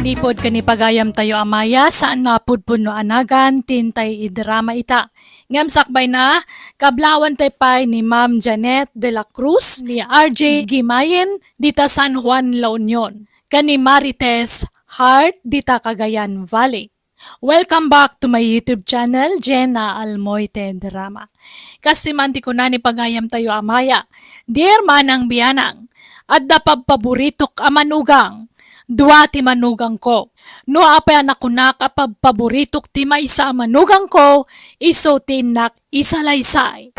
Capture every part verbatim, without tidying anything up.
Ipod ken ni pagayamtayo a Maya, saan nga pudpudno a nagan ti intay idrama ita. Ngem sakbayna, kablaawan tay pay ni Ma'am Janet de la Cruz, ni R J Gimayen dita San Juan, La Union, ken ni Marites Hart dita Cagayan Valley. Welcome back to my YouTube channel, Jenna Almoite Drama. Kas ti man ti kuna ni pagayamtayo a Maya, Dear Manang Bianang, adda pabpaboritok a manugang. Dua ti manugangko. No apay a nakunak a pabpaboritok ti maysa a manugangko, isu ti innak isalaysay.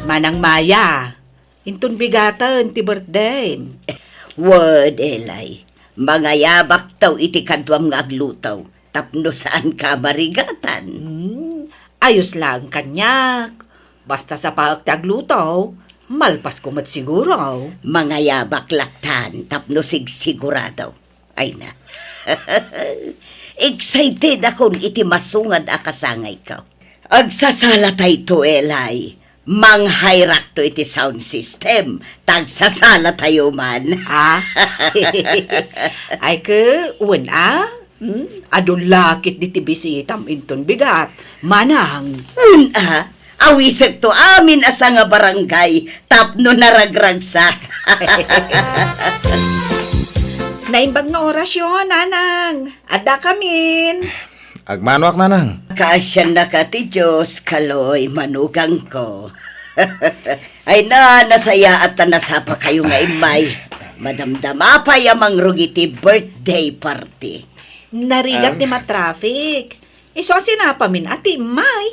Manang Maya, inton bigaten ti birthday. Wen, Eli, mangayabakto iti kaduam nga agluto tapno saanka a marigatan. Hmm, ayos laeng kaniak. Basta sapaek ti agluto, malpasko met siguro. Mangayabak lattan tapno sigsigurado. Ay na. Excited akon iti masungad a kasangayko. Agsasalatayto, Eli. Manghayrakto iti sound system. Tagsasalatayo man. Ah? Ay ke, wen a? Hmm? Adu la ketdi ti bisitam inton bigat. Manang. Wen a? Awisekto amin a sanga barangay tapno naragragsak. Naimbag nga orasyo, Nanang. Addakamin. Agmanoak, Nanang. Kaasiannaka ti Dios, Kaloy, manugangko. Ay na, nasayaat ta nasapakayo nga immay. Madamdama pay a mangrugi ti birthday party. Narigat Ah. ti matraffic. Isu a sinapamin a ti immay.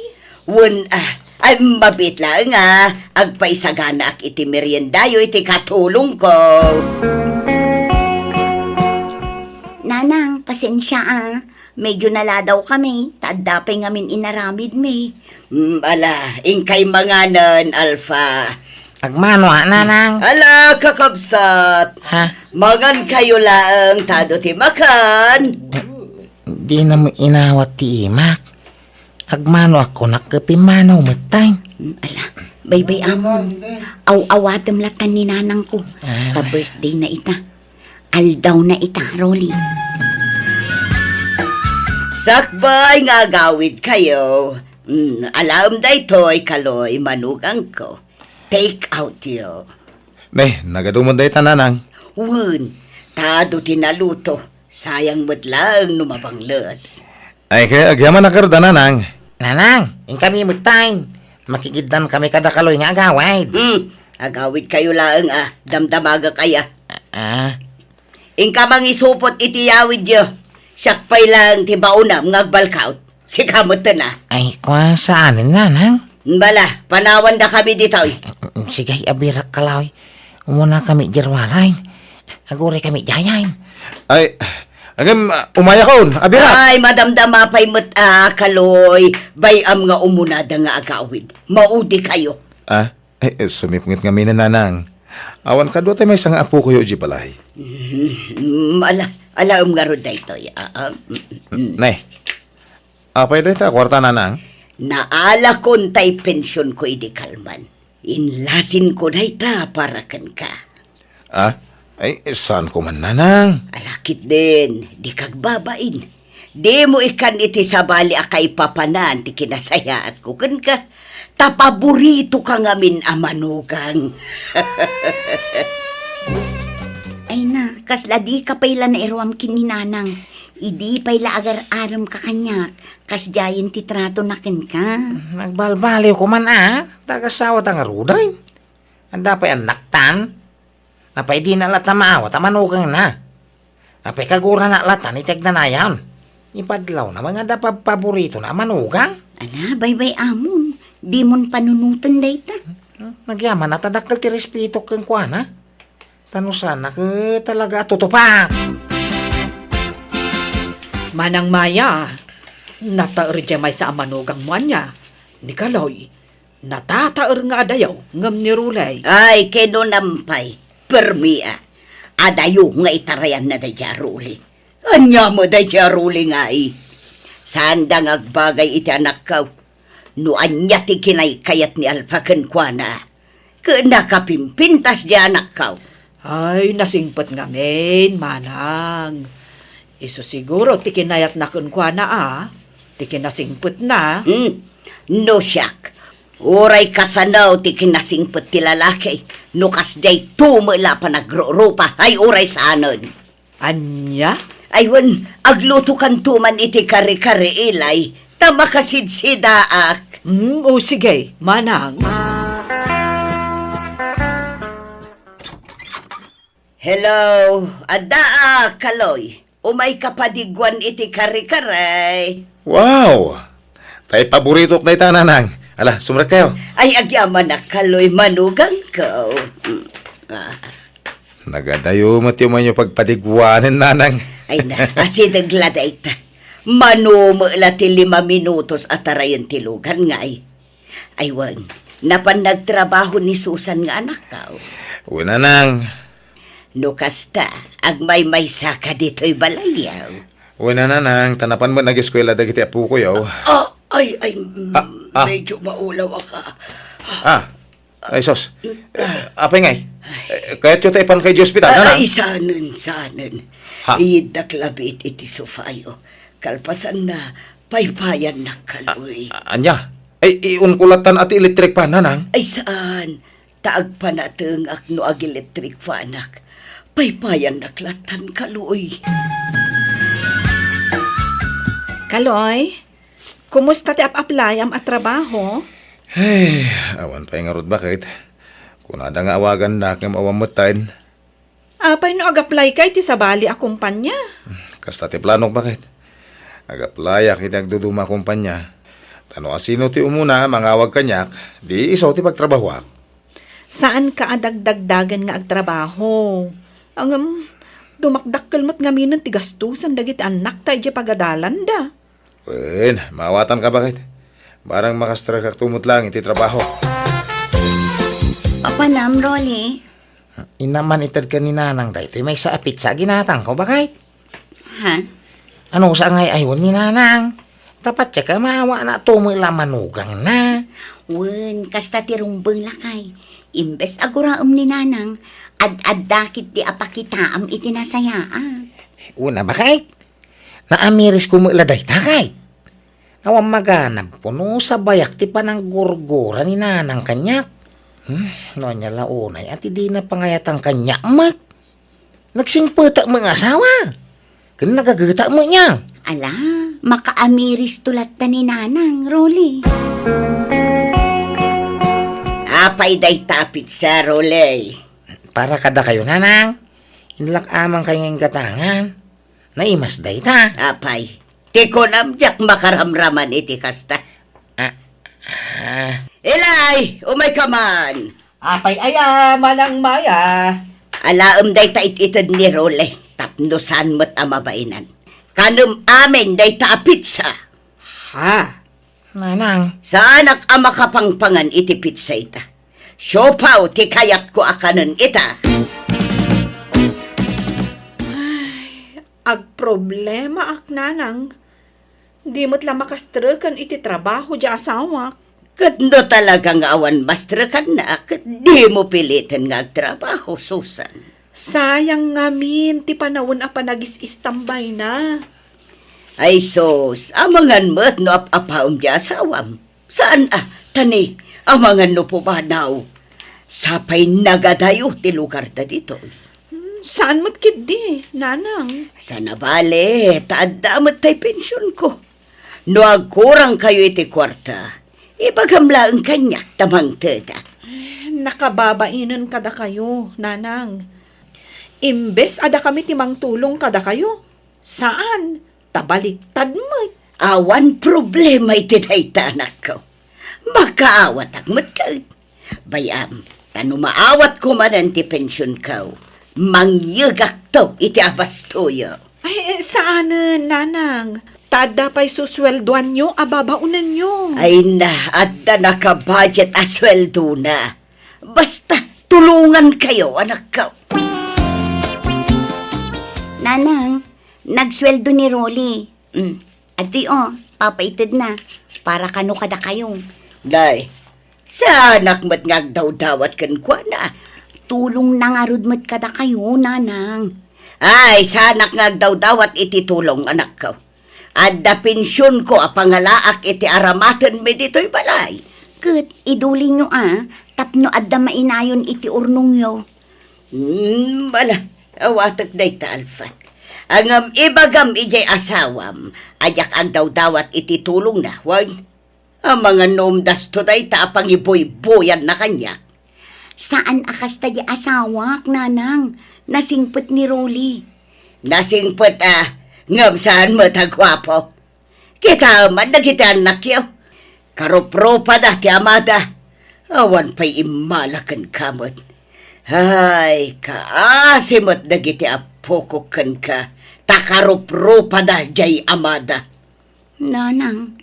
Wen a, ay, mabiit laeng a agpaisaganaak iti meriendayo iti katulongko. Nanang, pasensia a. Medyo naladaw kami, ta adda pay ngamin inaramidmi. Mm, ala, inkay manganen, Alpha. Agmano a, Nanang. Ala, kakabsat. Ha? Mangankayo laeng ta adu ti makan. Dina met inawat ti imak. Agmanoak kunak ket pimmanaw metten. Mm, ala, baybay-amon. Aw-awatem lattan ni nanangko. Ah. Ta birthday na ita. Aldaw na ita, Rolly. Sakbay nga agawidkayo. Mm, alaem daytoy, Kaloy, manugangko. Take out yo. Ne, nagadu met dayta, Nanang. Wen, ta adu ti naluto. Sayang met laeng no mabangles. Ay, kay agyaman a karda, Nanang. Nanang, inkami metten. Makigiddan kami kada Kaloy nga agawid. Hmm, agawidkayo laeng a, damdamagak aya. Ah. Inka mangisupot iti yawidyo. Siak pay laeng ti baonam nga agbalkaut. Sika metten a. Ay, kua, saanen, Nanang? Bala, panawandakami ditoy. Sige, abirak, Kaloy. Umuna kami diay ruarayen. Aguray kami diayen. Ay, agem, umayakon, abirak. Ay, madamdama pay met a, Kaloy. Bay-am nga umunada nga agawid. Maudikayo. Ah, ay, eh, sumipnget ngamin, Nanang. Awan kadua tay maysa nga apokayo idiay balay. Mm, ala, alaem ngarud daytoy. Ah, ah, mm, mm. Ne, apay dayta a kuarta, Nanang? Naalakon tay pensionko idi kalman. Inlasinko dayta para kenka. Ah? Ay, saanko man, Nanang. Ala ketdin, dika agbabain. Dimo ikkan iti sabali a kaipapanan ti kinasayaatko kenka. Ta paboritoka ngamin a manugang. Ay na, kasla dika pay la nairuam ken ni Nanang. Idi pay la agar-aremka kaniak, kasdiayen ti tratona kenka. Nagbalbaliwko man a, ta agasawata ngaruden. Adda pay annaktan. Apay dina latta maawat a manugangna? Apay kaguranak latta iti agnanayon? Ipadlawna met nga adda pabpaboritona a manugang? Ala, baybay-amon. Dimon panunoten dayta. Hmm, nagyaman a ta dakkel ti respetok kenkuana. Ta no saan, talaga a tutupak. Manang Maya, nataer diay maysa a manugangmo ania, ni Kaloy. Natataer nga adayo ngem ni Rolly. Ay, kinunam pay, permi a. Adayo nga itarayanna daydiay a Rolly. Ania met daydiay a Rolly ngay? Saanda nga agbagay iti anakko. No ania ti kinaykayat ni Alpha kenkuana, ket nakapimpintas diay anakko. Ay, nasingpet ngamin, manang. Isu siguro ti kinayatna kenkuana, a, ti kinasingpetna. Hmm, no siak, uray kasano ti kinasingpet ti lalaki, no kasdiay tumo la panagrurupa, ay uray saanen. Ania? Ay wen, aglutokanto man iti kare-kare, Eli, ta makasidsidaak. Hmm, o sige, manang. Hello, addaak, Kaloy. Umayka padigwan iti kare-kare. Wow! Tay paboritok dayta, nanang. Ala, sumrekkayo. Ay, agyamanak, Kaloy, manugangko. Mm. Ah. Nagadayo met ti umayyo pagpadigwanen, nanang. Ay na, asideg la dayta. Mano met la ti lima minutos a tarayen ti lugan ngay. Ay wen, napan nagtrabaho ni Susan nga anakko. Wen, nanang. No kasta, agmaymaysaka ditoy balayyo. Wen, nanang, ta napan met nageskuela dagiti apokoyo. Ah, ay, ay, mm, Ah, ah. medyo maulawak. Ah, ay, sus. Eh, apay ngay? Eh, kayatyo ta ipanka idiay ospital, Ah, nanang? Ay, saanen, saanen. Ha? Iyiddak labi iti sofayo. Kalpasanna, paypayannak, Kaloy. A-, ania? Ay, iunko lattan a ti electric fan, nanang? Ay, saan? Ta agpanatengak no ag-electric fanak. Paypayannak lattan, Kaloy. Kaloy, kumusta ti ap-aplayam a trabaho? Ay, awan pay ngarud, baket. Kunada nga awagannak ngem awan metten. Apay no ag-apply ka iti sabali a kumpanya? Kasta ti planok, baket. Ag-applyak iti agduduma a kumpanya. Ta no asino ti umuna a mangawag kaniak, di isu ti pagtrabahoak. Saanka a dagdagdagen nga agtrabaho. Ngem, dumakdakkel met ngaminen ti gastusen dagiti annakta idiay pagadalanda. Wen, maawatanka, baket. Barang makastrekakto met laeng iti trabaho. Apanam, Rolly? Inna man ited ken ni Nanang daytoy maysa a pizza a ginatangko, baket. Ha? Ano sa ngay aywan ni Nanang? Tapno siak a maawana, tumo la manugangna. Wen, kasta ti rumbeng, lakay. Imbes a guraem ni Nanang, ad-adda ketdi a pakitaam iti nasayaat. Una, baket. Naamirisko met la dayta, kay. Awan maganabko no sabayak ti pananggurgura ni Nanang kaniak. Hmm, no ania la unay a ti dina pangayatan kaniak met. Nagsingpetek met nga asawa. Ken nagageta met niya. Ala, makaamiristo latta ni Nanang, Rolly. Apay dayta a pizza, Rolly? Para kadakayo, Nanang. Inlak-aman kay nga inggatangan. Naimas dayta. Apay, ti kunam diak makaramraman iti kasta. Ah, ah. Ilay, umayka man. Apay aya, Manang Maya? Alaem dayta it-ited ni Rolly, tapno saan met a mabainan. Kanem amin dayta a pizza. Ha? Manang. Saanak a makapangpangan iti pizza ita. Siopaw ti kayatko a kanen ita. Ay, agproblemaak, Nanang. Di met la makastreken iti trabaho diay asawak. Ket no talaga nga awan mastrekanna, ket dimo piliten nga agtrabaho, Susan. Sayang ngamin ti panawen a panagis-istambayna. Ay sus, amangan met no ap-apaem ti asawam. Saan a, ta ni, amangan no pumanaw. Sapay nagadayo ti lugarda ditoy. Hmm, saan met ketdi, Nanang? Sana bale, ta adda met tay pensionko. No agkurangkayo iti kuarta, ibagam laeng kaniak ta mangteda. Eh, nakababainen kadakayo, Nanang. Imbes a dakami ti mangtulong kadakayo, saan, ta baliktad met. Awan problema iti dayta, anakko. Makaawatak met ket. Bay-am, ta no maawatko manen ti pensionko, mangyegakto iti abastoyo. Ay, eh, saanen, Nanang. Ta adda pay susueldoanyo a babaonenyo. Ay na, adda nakabudget a sueldona. Basta, tulongankayo, anakko. Nanang, nagsueldo ni Rolly. Mm. Adtoy, o, papaitedna. Para kano kadakayo. Nay, saanak met nga agdawdawat kenkuana. Tulongna ngarud met kadakayo, nanang. Ay, saanak nga agdawdawat iti tulong, anakko. Adda pensionko a pangalaak iti aramatenmi ditoy balay. Ket idulinyo a, tapno adda mainayon iti urnongyo. Hmm, bala, awatek dayta, Alfa. Ngem ibagam idiay asawam a diak agdawdawat iti tulongna, wen? Amangan no umdasto dayta a pangibuybuyanna kaniak. Saan a kasta di asawak, nanang. Nasingpet ni Rolly. Nasingpet a, ngem saan met a guapo. Kitaem man dagiti annakyo. Karupropada ti amada. Awan pay immala kenka met. Ay, kaasi met dagiti appokok kenka, ta karupropada diay amada. Nanang.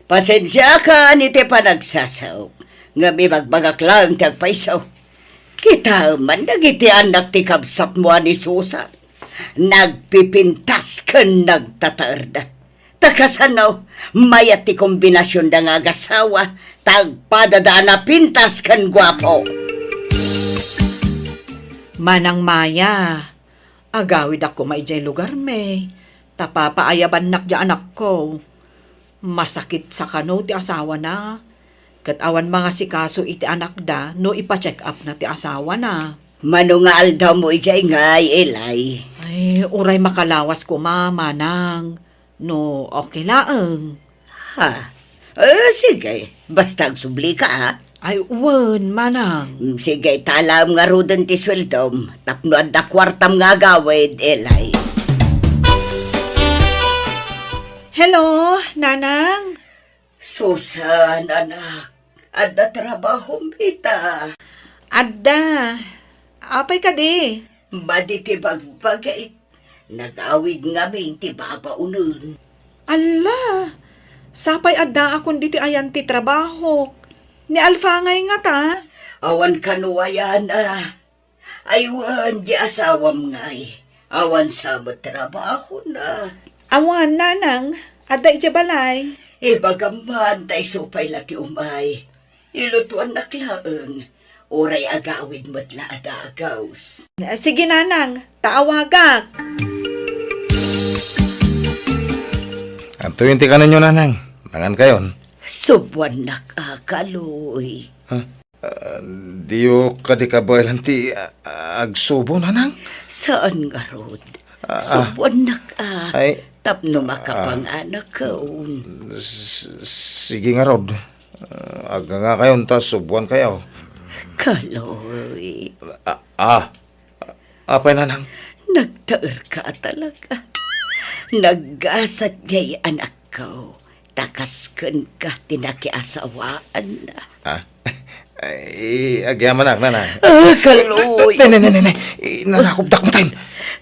Pasensiakan iti panagsasaok, ngem ibagbagak laeng ti agpayso. Kitaem man dagiti annak ti kabsatmo a ni Susan. Nagpipintas ken nagtataerda. Ta kasano, mayat ti kombinasionda nga agasawa, ta agpadada a napintas ken guapo. Manang Maya, agawidak koma idiay lugarmi, ta papaayabannak diay anakko. Masakit sa kano ti asawana, ket awan mangasikaso iti anakda no ipa-check-upna ti asawana. Mano nga aldawmo idiay ngay, Eli? Ay, uray makalawas koma, manang. No, okay laeng. Ha? Eh, sige. Basta agsublika, ha? Ay, wen, manang. Mm, sige, talaem ngaruden ti sueldom. Tapno adda kuartam nga agawid, Eli. Hello, nanang? Susan, anak. Adda trabahom ita? Adda. Apay kadi? Madi ti bagbagik. Nagawid ngamin ti babaonen. Alla! Sapay addaakon ditoy ayan ti trabahok. Ni Alfa ngay ngata? Awan kano ayan a. Ay wen, di asawam ngay. Awan sa met trabahona. Awan, nanang. Adda idiay balay. Ibagam man, ta isu pay la ti umay. Ilutuannak laeng. Uray agawid met la a dagus. Sige, nanang, ta awagak. Antoyen ti kanenyo, nanang? Mangan kayon? Subuannak a, Kaloy. Ha? Ah, diyo kadi kabaelan ti, ah, agsubo, nanang? Saan ngarud. Ah, ah. Subuannak a. Ay. Tapno makapanganak kaon. S-, sige ngarud. Ah, agnganga kayon ta subuan kayo. Kaloy. Ah, ah. Apay, nanang? Nagtaerka a talaga. Naggasat jay anakko. Ta kas kenka ti nakiasawaanna. Ah? Ay, agyamanak, nanang. Ah, Kaloy. Ne, ne, ne, ne, ne. Eh, narakopdak met.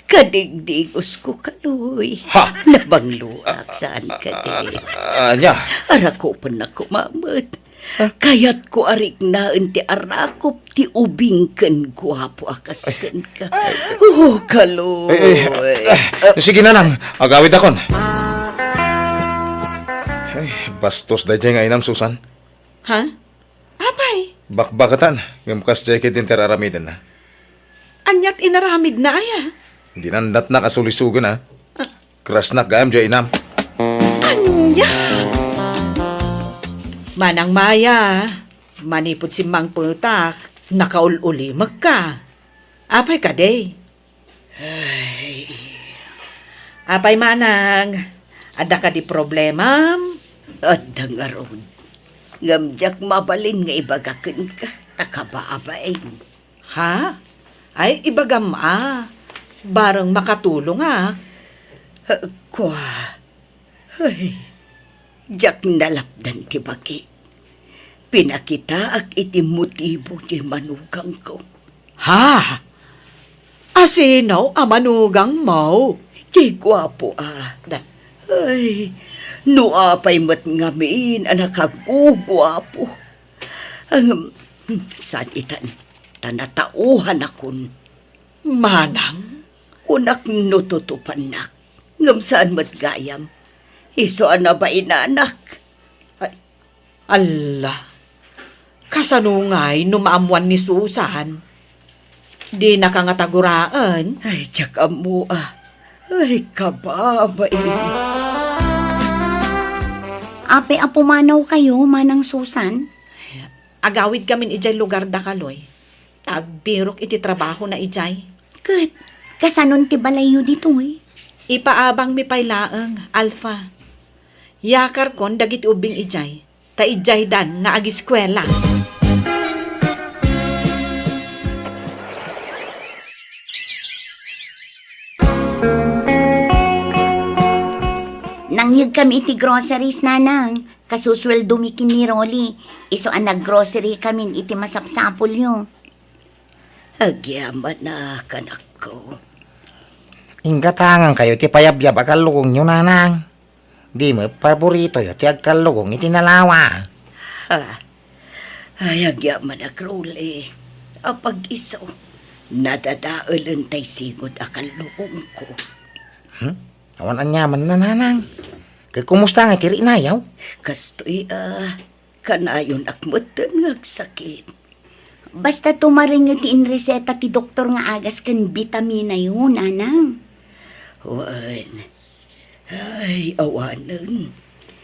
Kadigdigosko, Kaloy. Ha? Nabangloak, saan kadi? Ah, ah, ania? Arakopennak koma met. Kayatko a riknaen ti arakop ti ubing ken guapo a kas kenka. Oh, Kaloy. Eh, eh, eh, sige, nanang. Agawidakon. Ay, bastos daydiay nga inam, Susan. Ha? Apay? Bakbaketan, ngem kasdiay ket inter aramidenna. Aniat inaramidna aya? Dinannatnak a sulisogen, a. Ah. Krasnak gayam diay inam. Ania? Manang Maya, manipud simmangpetak, nakaul-ulimekka. Apay kadi? Ay. Apay, manang, adda kadi problemam? Adda ngarud. Ngem diak mabalin nga ibaga kenka, ta kababain. Ha? Ay, ibagam a. Bareng makatulongak. Kua. Ay, diak nalapdan ti bagi. Pinakitaak iti motibo ti manugangko. Ha? Asino a manugangmo? Ti guapo a. Da- Ay, no apay met ngamin a nakaguguapo. Ang, saan itan, ta natauhanakon. Manang? Kunak no tutupannak. Ngem saan met gayam. Isu a nabainanak. Ay, alla. Kasano ngay no maammuan ni Susan? Dinaka ngata guraen? Ay, diak ammo, a. Ay, kababain. Apay a pumanawkayo, Manang Susan? Agawidkamin idiay lugarda, Kaloy. Ta agbirok iti trabahona idiay. Ket, kasanon ti balayyo ditoy? Ipaabangmi pay laeng, Alpha. Yakarkon dagiti ubbing idiay, ta idiaydan nga agiskuela. Nangyegkami iti groceries, Nanang. Kasusueldomi ken ni Rolly. Isu a naggrocery kamin iti masapsapulyo. Agyamanak, anakko. Inggatangankayo ti payabyab a kallugongyo, Nanang. Di met paboritoyo ti agkallugong iti nalawa. Ha? Ay, agyamanak, Rolly. Apag isu, nadadaelen tay sigud a kallugongko. Hmm? Awan aniamanna, Nanang. Ket kumusta nga ti riknayo? Kastoy, a, kanayonak metten nga agsakit. Basta tumarenyo ti inreseta ti doktor nga agas ken bitaminayo, Nanang. Wen, ay, awanen.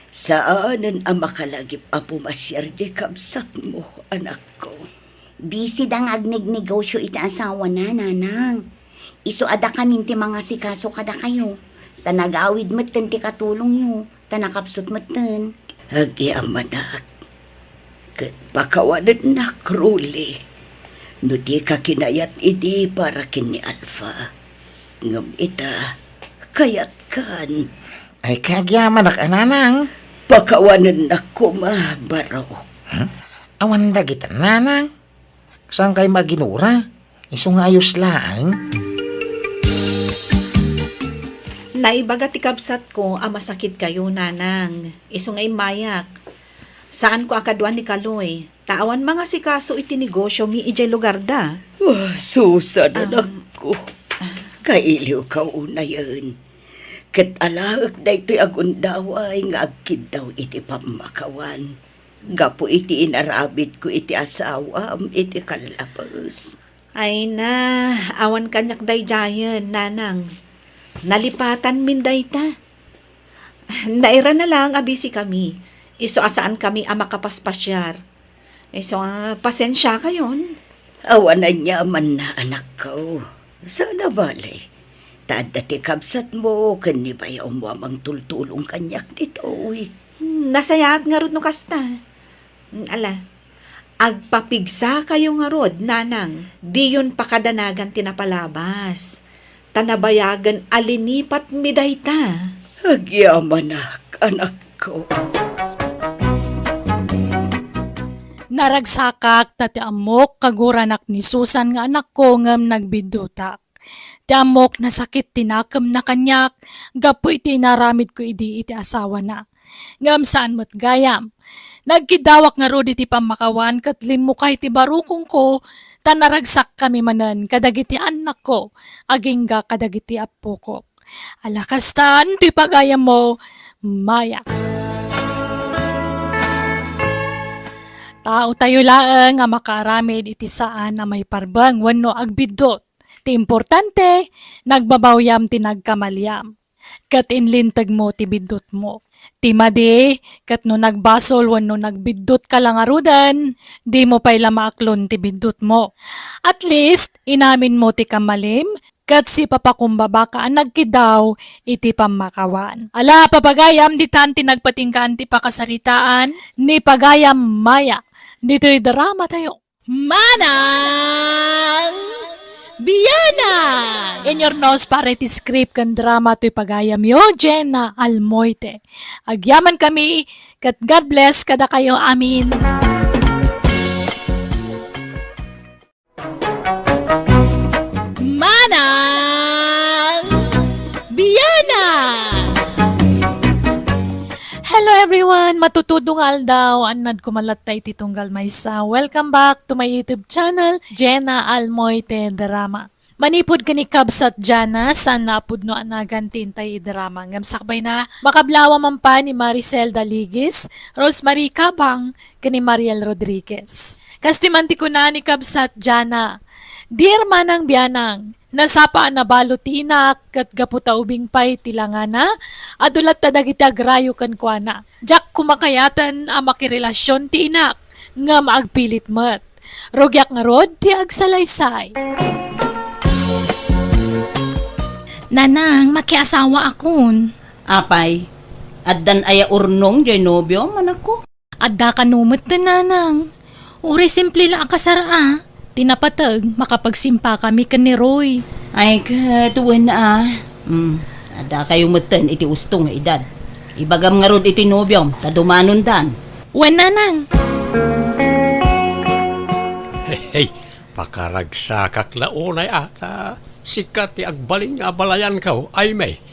Saanen a makalagip a pumasiar diay kabsatmo, anakko. Busy da nga agnegnegosyo iti asawana, Nanang. Isu a dakamin ti mangasikaso kadakayo, ta nagawid metten ti katulongyo, ta nakapsut metten. Agyamanak, ket pakawanennak, Rolly. No dika kinayat idi para ken ni Alpha, ngem ita, kayatkan. Ay, kagyamanak a, Nanang. Pakawanennak koma, Barok. Hmm? Awan dagita, Nanang. Saan kayo maginura? Isu nga ayos laeng. Naibaga ti kabsatko a masakit kayo, Nanang. Isu nga immayak. Saanko a kadua ni Kaloy, ta awan mangasikaso iti negosyomi idiay lugarda. Ah, Susan, Am, anakko. Kailiwka unayen. Ket alaek daytoy a gundaway nga agkiddaw iti pammakawan. Gapu iti inaramidko iti asawam iti kallabes. Ay na, awan kaniak daydiayen, Nanang. Nalipatanmin dayta. Nairana laeng a busy kami. Isu a saan kami a makapaspasiar. Isu a, pasensiakayon. Awan aniamanna, anakko. Saan a bale. Ta adda ti kabsatmo ken ni bayawmo a mangtultulong kaniak ditoy. Hmm, nasayaat ngarud no kasta. Hmm, ala, agpapigsakayo ngarud, Nanang. Diyon pakadanagan ti napalabas. Ta nabayagen a linipatmi dayta. Agyamanak, anakko. Naragsakak ta ti ammok kaguranak ni Susan nga anakko ngem nagbiddutak. Ti ammok nasakit ti nakemna kaniak gapu iti inaramidko idi iti asawana. Ngem saan met gayam. Nagkiddawak ngarud iti pammakawan ket limmukay ti barukongko ta naragsakkami manen kadagiti annakko agingga kadagiti appokok. Ala kastan ti pagayammo, Maya. Taotayo laeng a makaaramid iti saan a maiparbeng wenno agbiddut. Ti importante, nagbabawyam ti nagkamaliam. Ket inlintegmo ti biddutmo. Ti madi, ket no nagbasol wenno nagbiddut ka la ngaruden, dimo pay la maaklon ti biddutmo. At least, inaminmo ti kamalim, ket sipapakumbabaka a nagkiddaw iti pammakawan. Ala, papagayam, ditan ti nagpatinggaan ti pakasaritaan ni Pagayam Maya. Ditoy drama tayo. Manang Biyanan! In your nose para iti script ken drama toy pagayamyo, Jenna Almoite. Agyaman kami, ket God bless kadakayo amin. Manang Biyanan! Hello everyone! Matutudong aldaw, annad ko malatta iti tunggal maysa. Welcome back to my YouTube channel, Jenna Almoite Drama. Manipud ken ni Kabsat Jana, saan nga a pudno a nagan ti intay idrama. Ngem sakbayna, makablaaw man pay ni Maricel Daligis, Rosemary Cabang, ken ni Mariel Rodriguez. Kas ti man ti kuna ni Kabsat Jana, Dear Manang Bianang, nasapa a nabalo ti inak ket gapu ta ubing pay ti langana, adu latta dagiti agrayo kenkuana. Diak koma kayaten a makirelasion ti inak, ngem agpilit met. Rugiak ngarud ti agsalaysay. Nanang, makiasawaakon. Apay, addan aya urnong jay nobiom, anakko? Adda kano met ti nanang. Uray simple la a kasar a. Ti napateg, makapagsimpakami ken ni Roy. Ay, ket wen a. Hmm, adda kayo metten iti usto nga edad. Ibagam ngarud iti nobiom, ta dumanondan. Wen, nanang. Hey, hey, pakaragsakak la unay a, ta sika ti agbalin nga abalayanko, Aimee.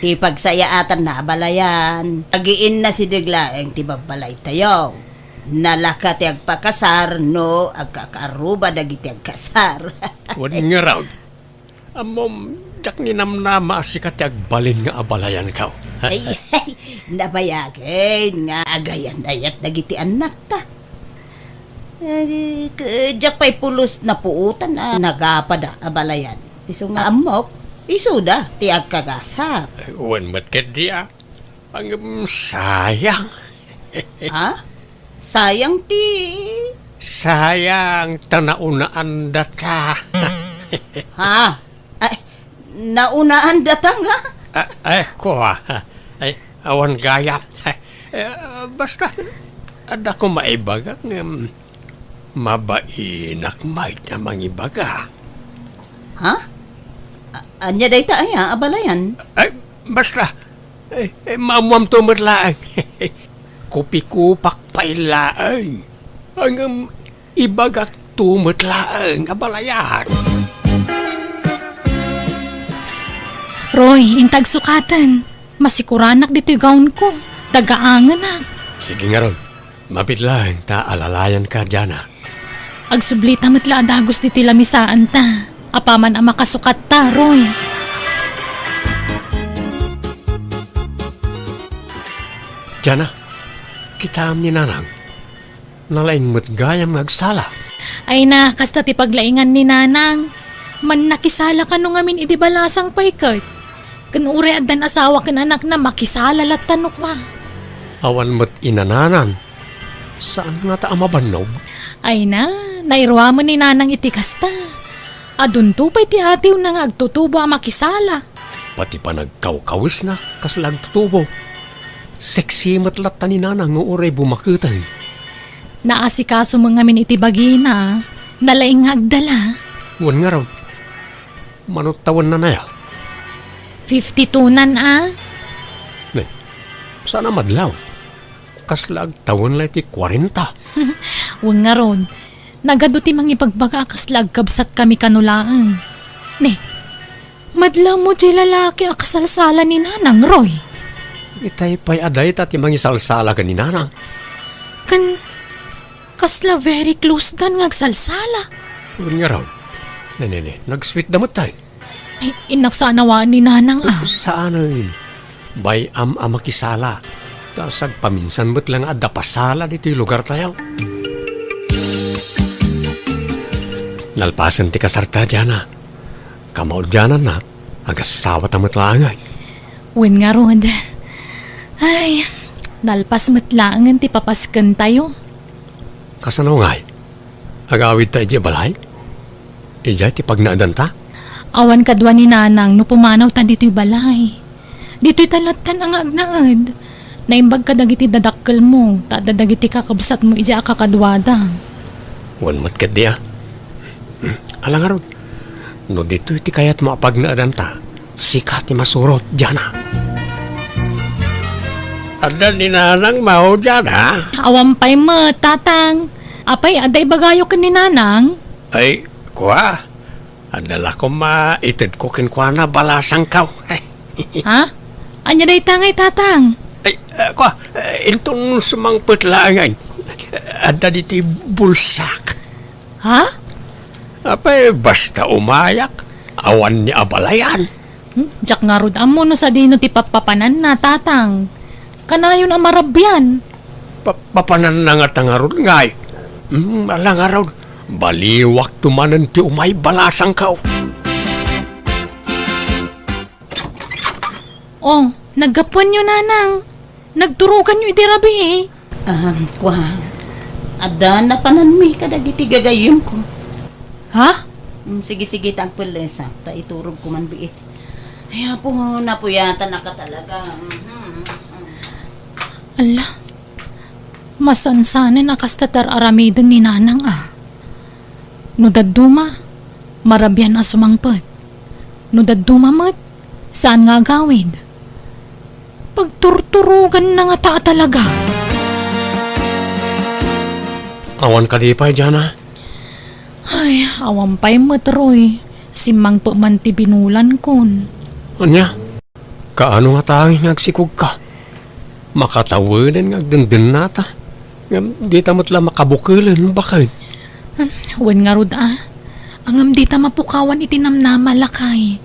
Ti pagsayaatanna abalayan, agiinna sideg laeng ti babbalaytayo. Nalaka ti agpakasar no agkakaarruba dagiti agkasar. Wen ngarud, ammom, diak ninamnama a sika ti agbalin nga abalayanko. Ay, ay, nabayagen nga agayan-ayat dagiti annakta. Eh, k-, diak pay pulos napuotan a nagapada abalayan. Isu nga ammok, isuda ti agkagasat. Wen met ketdi a. Ngem sayang. Ha? Sayang ti Sayang ta naunaandata. Ha? Ay, naunaandata nga? Ah, ay, kua. Ay, awan gayam. Eh, basta, adda ko maibaga ngem mabainak met a mangibaga. Ha? A-, ania dayta aya, abalayan? Ay, basta. Ay, ay, maammuamto met laeng. Kupikupak pay laeng. Ngem ibagakto met laeng, abalayan. Roy, inta agsukaten. Masikuranak ditoy gownko. Tagaangenak. Sige ngarud. Mabiit laeng ta alalayanka, Jana. Agsublita met la a dagus ditoy lamisaanta. Apaman a makasukatta, Roy. Jana, kitaem ni Nanang. Nalaing met gayam nga agsala. Ay na, kasta ti paglaingan ni Nanang. Mannakisala kano ngamin idi balasang pay ket. Ken uray addan asawa ken anakna, makisala latta no kua. Awan met inananan. Saan ngata a mabannog? Ay na, nairuamen ni Nanang iti kasta. Adunto pay ti atiwna nga agtutubo a makisala. Pati panagkawkawesna, kasla agtutubo. Sexy met latta ni Nanang nga uray bumaketen. Naasikaso met ngamin iti bagina, nalaing nga agdala. Wen ngarud, mano tawenna aya? Fifty-two nan a. Ne, saan a madlaw? Kasla agtawen la iti kuarenta. Wen ngarud, nagadu ti mangibagbaga a kasla agkabsatkami kano laeng. Ne, madlaw mo diay lalaki a kasalsala ni Nanang, Roy? Itay pay a dayta ti mangisalsala ken ni Nanang. Ken kasla very close dan nga agsalsala. Wen ngarud. Ne, ne, ne, nagsweet da met tayo. Ay, innak saan a waan ni Nanang a. Saanen. Bay-am a makisala. Ta sagpaminsan met la nga adda pasala ditoy lugartayo. Nalpasen ti kasarta, Jana. Kamaudiananna, agasawata met laengen. Wen ngarud. Ay, nalpas met laengen ti papaskentayo. Kasano ngay? Agawidta idiay balay? Idiay ti pagnaedanta? Awan kadua ni Nanang no pumanawta ditoy balay. Ditoyta lattan a nga agnaed. Naimbag kadagiti dadakkelmo, ta adda dagiti kakabsatmo idiay a kakaduada. Wen met ketdi a. Ala ngarud, no ditoy ti kayatmo a pagnaedanta, sika ti masurot, Jana. Adda ni Nanang mao, Jana? Awan pay met, Tatang. Apay, adda ibagayo ken ni Nanang? Ay, kua, adda la koma itedko kenkuana balasangko. Ha? Ania dayta ngay, Tatang? Ay, ah, kua, eh, inton sumangpet laeng, adda ditoy bulsak. Ha? Apay, basta umayak, awan ni abalayan. Hmm? Diak ngarud ammo no sadino ti pappapananna, Tatang. Kanayon a marabian. Pa-, papananna ngata ngarud ngay. Hmm, ala ngarud. Baliwakto manen ti umay balasangko. Oh, naggapuanyo, nanang. Nagturoganyo idi rabii. Ah, kua, adda napananmi kadagiti gagayyemko. Ha? Mm, sige, sige, ta agpellesak, ta iturogko man biit. Ay, apo, napuyatanaka talaga. Mhm. Ala, masansanen a kasta ti ar-aramiden ni nanang a. No dadduma, marabian a sumangpet. No dadduma met, saan nga agawid. Pagturturoganna ngata a talaga. Awan kadi pay, Jana? Ay, awan pay met, Roy. Simmangpet man ti binulankon. Ania? Kaano ngata nga agsikogka? Makatawenen nga agdendennata. Ngem dita met la makabukelen, baket. Hmm, wen ngarud a. Ngem dita mapukawan iti namnama, lakay.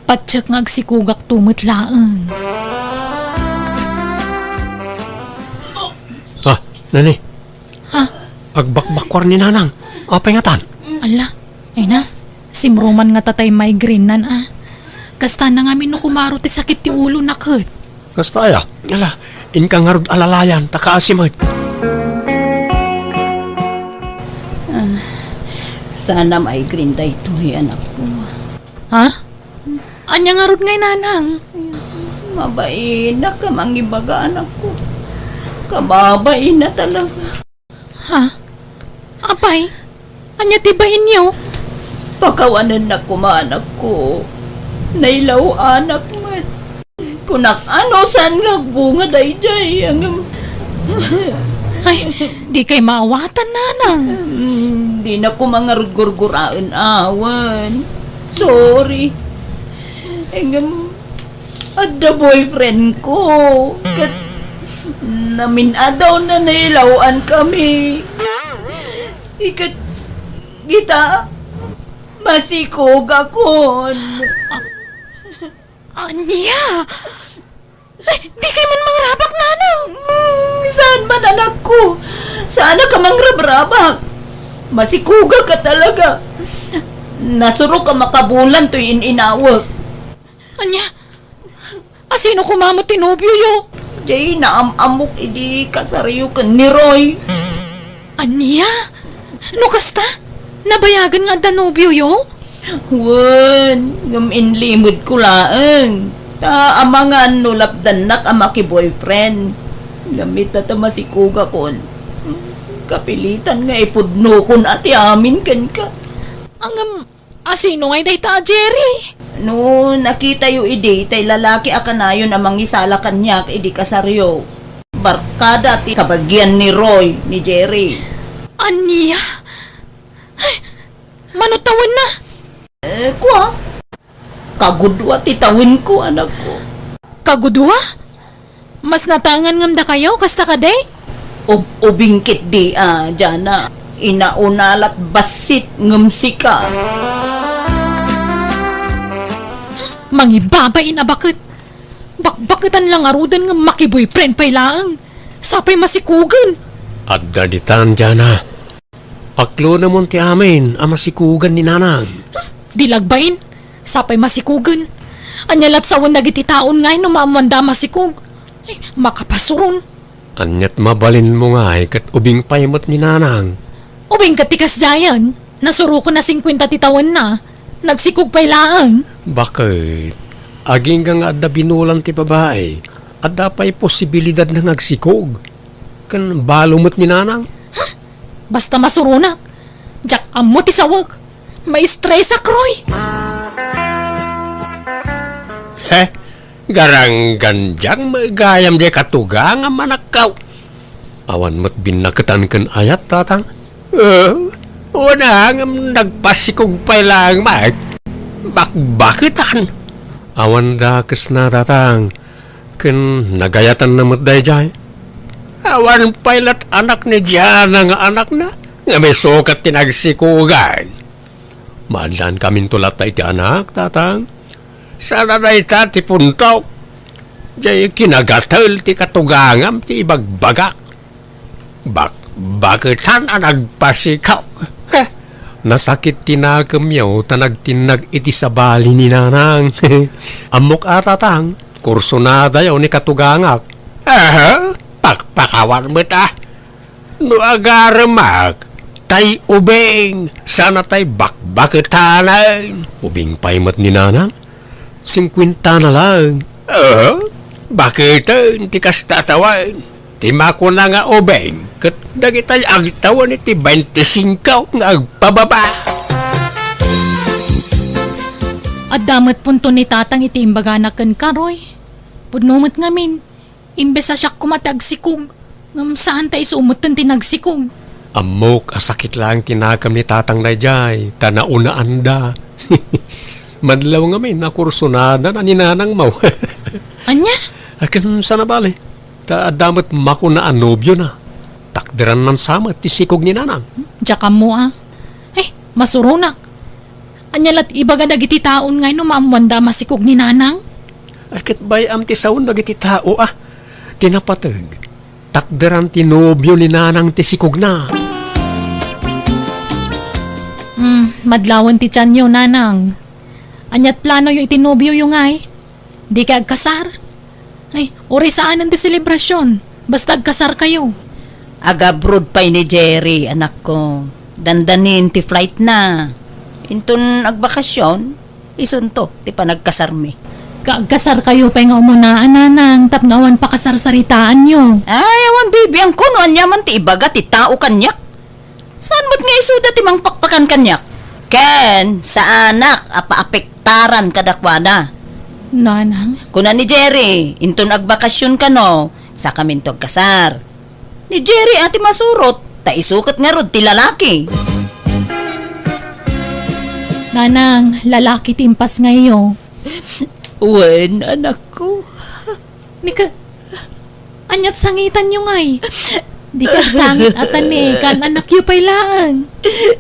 Patiek nga agsikogakto met laeng. Ah, nani? Ha? Agbakbakkuar ni Nanang. Apay ngatan? Ala, ay na. Simruman ngata tay migraine-nan a. Kasta na ngamin no kumaro ti sakit ti ulona ket. Kasta aya? Ala, inka ngarud alalayan, ta kaasi met. Ah, sana migraine daytoy, anakko. Ha? Ania ngarud ngay, Nanang? Mabainak a mangibaga, anakko. Kababain na talaga. Ha? Apay? Ania ti bainyo? Pakawanennak koma, anakko. Nailaw-anak met. Kunak, ano saan nga agbunga daydiay, ngem. Ay, dikay maawatan, Nanang. Hmm, dinak koma ngarud gurguraen awan. Sorry. Ngem, adda boyfriend ko. Ket namin-adaw na nailaw-an kami. Iket kita, masikogakon. Ania? Ay, dikay man mangrabak, Nanang! Hmm, saan man, anakko? Saan ka mangrabrabak? Masikogak ka talaga. Nasurok a makabulan toy in-inawek. Ania? Asino koma met ti nobioyo? Jay, naam-ammok idi kasaryo ken ni Roy. Ania? No kasta, nabayagen nga adda nobioyo? Wen, ngem inlimedko laeng. Ta amangan no lapdannak a maki-boyfriend. Ngem ita ta masikogakon. Kapilitan nga ipudnokon a ti amin kenka. Ngem, asino ngay dayta a Jerry? No nakitayo idi tay lalaki a kanayon a mangisala kaniak idi kasaryo, barkada ti kabagian ni Roy ni Jerry. Ania? Ay, mano tawenna? Eh, kua? Kagudua ti tawenko, anakko. Kagudua? Mas nataengan ngem dakayo, kasta kadi? Ub-, ubing ketdi a, Jana. Inauna la't bassit ngem sika. Mangibabain a baket. Bakbaketan la ngaruden ngem maki-boyfriend pay laeng. Sapay masikogen. Adda ditan, Jana. Aklonemon ti amin a masikogan ni Nanang. Di la agbain, sapay masikogen. Ania la't sawen dagiti taon ngay no maammoanda a masikog? Ay, makapasuron. Ania't mabalinmo ngay ket ubing pay met ni Nanang? Ubing ket ti kasdiayen, nasurokon a singkuenta ti tawenna, nagsikog pay laeng. Baket, agingga nga adda binulan ti babai, adda pay posibilidadna nga agsikog. Ken balo met ni Nanang. Basta masuronak. Diak ammo ti sawek. Maistresak, Roy. He, garanggan diak met gayam diay katugangam, anakko. Awan met binnaketan ken ayat, tatang. Eh, una ngem nagpasikog pay laeng met. Bakbaketan. Awan dakesna, tatang. Ken nagayatanna met daydiay. Awan pay la't anak ni Diana nga anakna, ngem isu ket ti nagsikogan. Maaddaankaminto latta iti anak, tatang. Saan a dayta ti puntok. Diay kinagatel ti katugangam ti ibagbagak. Bak-, baketan a nagpasikog. Heh, Nasakit ti nakemyo ta nagtinnag iti sabali ni Nanang. Ammok a, Tatang, kursunadayo ni katugangak. Aha, pakpakawan met a. No agaremak, tay ubing, sana tay bakbaketanan. Ubing pay met ni Nanang. Singkuenta na lang. Aha, baketen ti kasta a tawen. Ti makuna nga ubing, ket dagitay agtawen iti baintisingko nga agpababa. Adda met punto ni Tatang iti imbagana kenka, Roy. Pudno met ngamin, imbes a siak koma ti agsikog, ngem saan ta isu metten ti nagsikog. Ammok a sakit laeng ti nakem ni Tatang daydiay, ta naunaanda. Madlaw ngamin a kursunada na ni Nanangmo. Ania? Akin sana bale. Ta adda met makuna a nobiona. Takderanna sa met ti sikog ni Nanang. Diak ammo a. Eh, masuronak. Ania lat ibaga dagiti taon nga no maammoanda a masikog ni Nanang? Ay, ket bay-am ti saon dagiti tao a. Ti napateg, takderan ti nobio ni Nanang ti sikogna. Hmm, madlawen ti tianyo, Nanang. Aniat planoyo iti nobioyo ngay? Dikay agkasar? Ay, uray saanen ti selebrasion. Basta agkasarkayo. Agabroad pay ni Jerry, anakko. Dandanin ti flight na. Inton agbakasyon, isunto ti panagkasarmi. Kaagkasarkayo pay nga umuna, Nanang, tapno awan pakasarsaritaanyo. Ay, awan bibiangko no aniaman ti ibaga ti tao kaniak. Saan met nga isuda ti mangpakpakan kaniak? Ken saanak a paapektaran kadakuada. Nanang? Kuna ni Jerry, inton agbakasyon kano, sakaminto agkasar. Ni Jerry a ti masurot, ta isu ket ngarud ti lalaki. Nanang, lalaki ti impasngayyo. Wen, anakko. Ni ka-, aniat sangitanyo ngay? Dikay agsangit a ta ni kaan-anakyo pay laeng.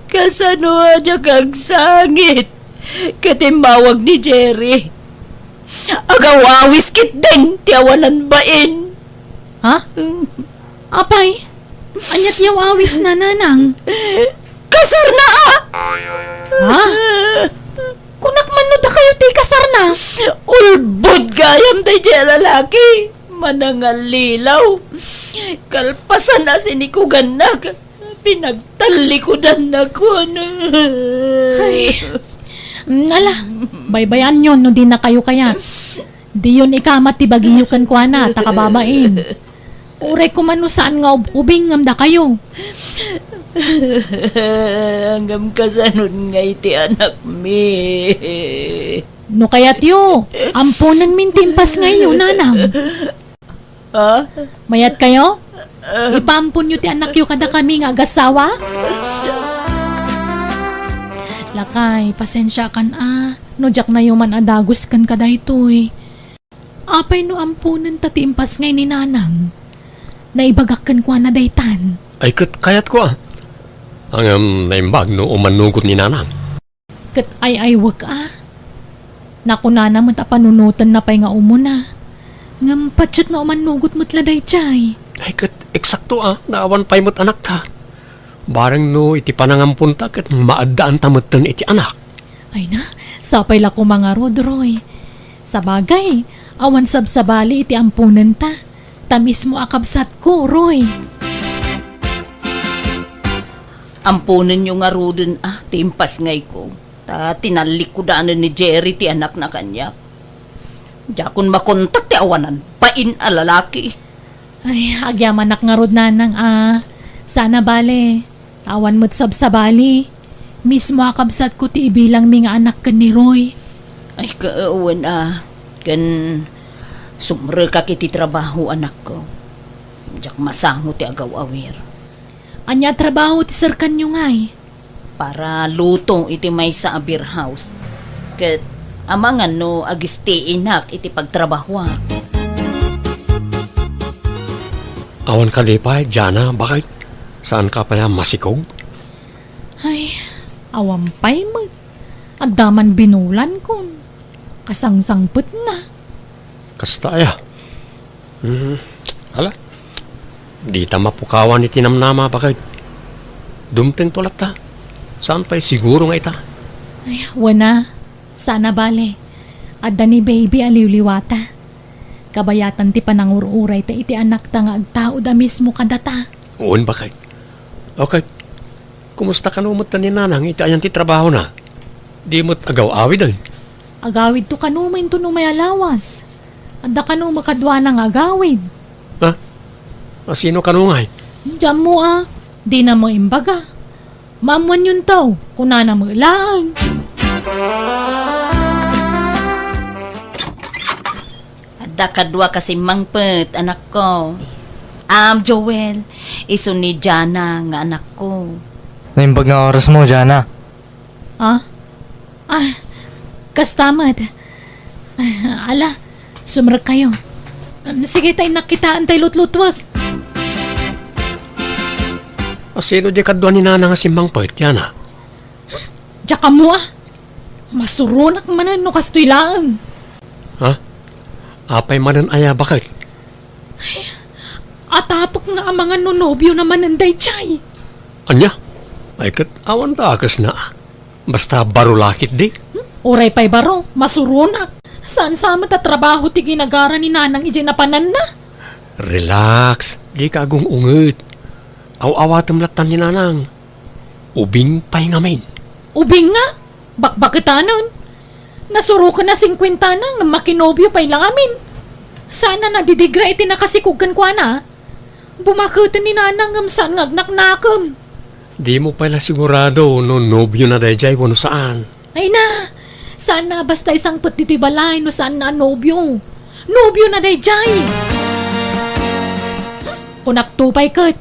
Kasano a diak agsangit? Ket immawag ni Jerry. Agaw-awis ketdin ti awanan bain. Ha? Apay, aniat ti aw-awisna, Nanang? Kasarna a! Ha? Kunak man no dakayo ti kasarna? Ulbod gayam daydiay a lalaki. Manangallilaw. Kalpasan a sinikugannak. Pinagtallikudannak. Ay. Ala, baybayanyo no dinakayo kayat. Diyon ikamat ti bagiyo kenkuana, ta kababain. Uray koma no saan nga ub-ubing ngem dakayo. Ngem kasanod ngay ti anakmi? No kayatyo, amponenmin ti impasngayyo, Nanang. Ha? Mayatkayo? Ipaamponyo ti anakyo kadakami nga agasawa? Lakay, pasensiakan a, no diaknayo man a dagus ken kadaytoy. Apay no amponenta ti impasngay ni Nanang? Naibagak kenkuana daytan. Ay, ket kayatko a. Ngem naimbag no umannugot ni Nanang. Ket ay-aywek a. Nakunana met a panunotenna pay nga umuna. Ngem patiek nga umannugot met la daydiay. Ay, ket eksakto a, naawan pay met anakta. Bareng no iti panangamponta ket maaddaanta metten iti anak. Ay na, sapay la koma ngarud, Roy. Sabagay, awan sabsabali iti amponenta. Ta mismo a kabsatko, Roy. Amponenyo ngaruden a ti impasngayko, ta tinallikudanen ni Jerry ti anakna kaniak. Diakon makontak ti awanan bain a lalaki. Ay, agyamanak ngarud, Nanang a. Sana bale, awan met sabsabali. Mismo a kabsatko ti ibilangmi nga anak ken ni Roy. Ay, kawen a. Ken sumrekak iti trabaho, anakko. Diak masango ti agaw-awir. Ania a trabaho ti serkanyo ngay? Para luto iti maysa a beer house. Ket amangan no agistiinak iti pagtrabahoak. Awan kadi pay, Jana, bakit? Saan ka pay a masikog? Ay, awan pay met. Adda man binulan kon kasangsangpetna. Kasta aya. Hmm, ala. Dita mapukawan iti namnama, bakit? Dumtengto latta. Saan pay siguro nga ita? Ay, wen a. Saan a bale. Adda ni baby a liwliwata. Kabayatan ti panangur-uray ta iti anakta nga agtaud a mismo kadata. Wen, bakay. Okay. Kumusta kano met ni Nanang iti ayan ti trabahona? Di met agaw-awiden? Agawidto kano met inton umay a lawas. Adda kano met kaduana nga agawid. Ha? A, sino kano ngay? Diak ammo a. Dina met imbaga. Maammoanyonto, kunana met laeng. Adda kadua ka simmangpet, anakko. Am, Joel, isu ni Jana nga anakko. Naimbag nga orasmo, Jana. Ah? Ah, kasta met. Ah, ala, sumrekkayo. Um, sige, ta innak kitaen tay lutlutuek. A, sino diay kadua ni Nana nga simmangpet, Jana? Diak ammo a. Masuronak manen no kastoy laeng. Ha? Apay manen aya, baket? Atapek nga amangan no nobiona manen daydiay. Ania? Ay ket awan dakesna. Basta baro la ketdi. Hmm? Uray pay baro, masuronak. Saan sa met a trabaho ti ginagara ni Nanang idiay napananna? Relax, dika agung-unget. Aw-awatem latta ni Nanang. Ubing pay ngamin. Ubing nga? Bakbaketanen. Nasuroken a singkuentana ngem makinobio pay la ngamin. Saan a nadidigra iti nakasikog kenkuana. Bumaketen ni Nanang ngem saan nga agnaknakem. Dimo pay la sigurado no nobiona daydiay wenno saan. Ay na! Saan a basta isangpet ditoy balay no saan a nobio. Nobiona daydiay! Kunakto pay ket,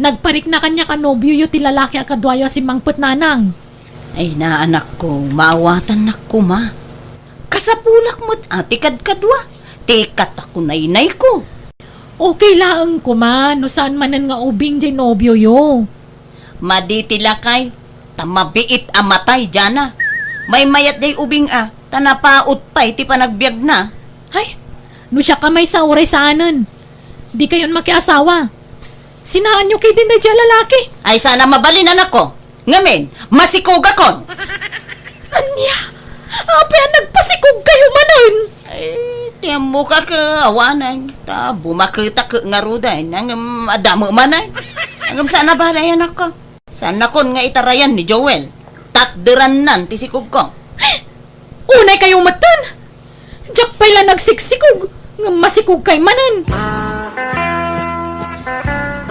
nagparikna kaniak a nobioyo ti lalaki a kaduayo a simmangpet, Nanang. Ay na, anakko, maawatannak koma. Kasapulak met a ti kadkadua, ti katakunaynayko. Okay laeng koma no saan manen nga ubing diay nobioyo. Madi ti lakay, ta mabiit a matay, Jana. Maymayat diay ubing a, ta napaut pay ti panagbiagna. Ay, no siak a maysa uray saanen. Dikayon makiasawa. Sinaanyo ketdin daydiay a lalaki. Ay, saan a mabalin, anakko. Ngamin, masikogakon. Ania? Apay a nagpasikogkayo manen? Ay, ti ammok a ket awanen. Ta bumaketak ngaruden. Ngem adda met manen. Ngem saan a bale, anakko. Saannakon nga itarayan ni Joel. Tatderannan ti sikogko. Unaykayo metten! Diak pay la nagsiksikog, ngem masikogkay manen.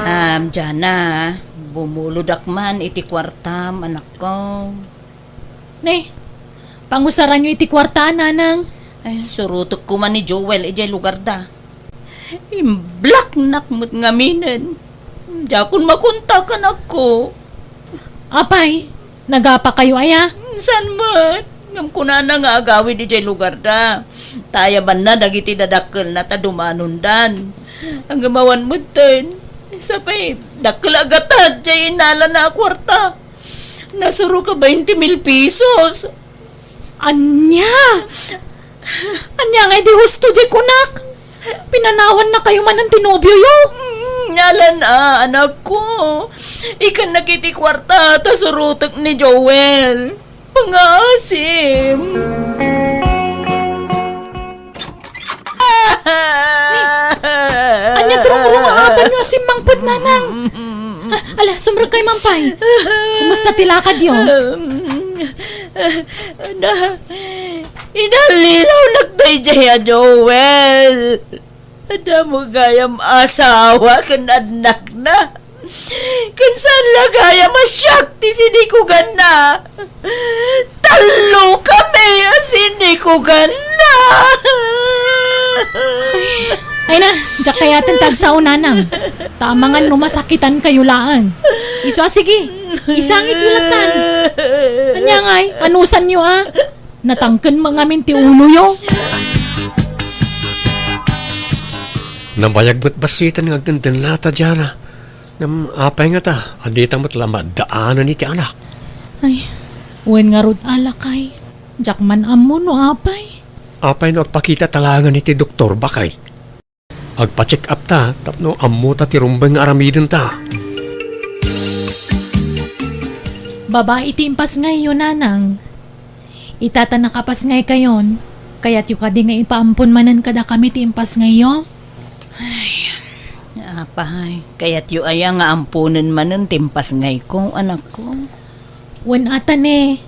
Am, Jana, bumulodak man iti kuartam, anakko. Ne, pangusaranyo iti kuarta, Nanang. Ay, surotekko man ni Joel idiay lugarda. Imblaknak met ngaminen. Diakon makontak, anakko. Apay, nagapakayo aya? Saan met? Ngem kunana nga agawid idiay lugarda. Ta ayabanna dagiti dadakkelna ta dumanondan. Ngem awan metten. Sapay, dakkel a gatad diay innalana a kuarta. Nasurok a bainte mil pesos. Ania? Ania ngay di husto diay kunak? Pinanawannakayo manen ti nobioyo? Mm, alan a, anakko. Ikannak iti kuarta ta surotek ni Joel. Pangaasim. Ania ti rumrungaanyo a simmangpet, Nanang? Ah, ala, sumrekkay man pay. Kumusta ti lakadyo? Na, inallilawnak daydiay a Joel. Adda met gayam asawa ken annakna. Ken saan la gayam a siak ti sinikuganna. Tallo kami a sinikuganna. Ay na, diak kayaten ti agsao, Nanang. Ta amangan no masakitankayo laeng. Isu a, sige, isangityo lattan. Ania ngay, anusanyo a? Natangken met ngamin ti uloyo. Nabayag met bassiten nga agdendennata, Jana. Ngem apay ngata a dita met la maaddaanen iti anak? Ay, wen ngarud a, lakay. Diak man ammo no apay. Apay no agpakitata laengen iti doktor, baket? Agpa-check up ta tapno ammota ti rumbeng nga aramidenta. Babai ti impasngayyo, nanang. Ita ta nakapasngaykayon, kayatyo kadi nga ipaampon manen kadakami ti impasngayyo? Ay, apay, kayatyo aya nga amponen manen ti impasngayko, anakko? Wen a ta ne,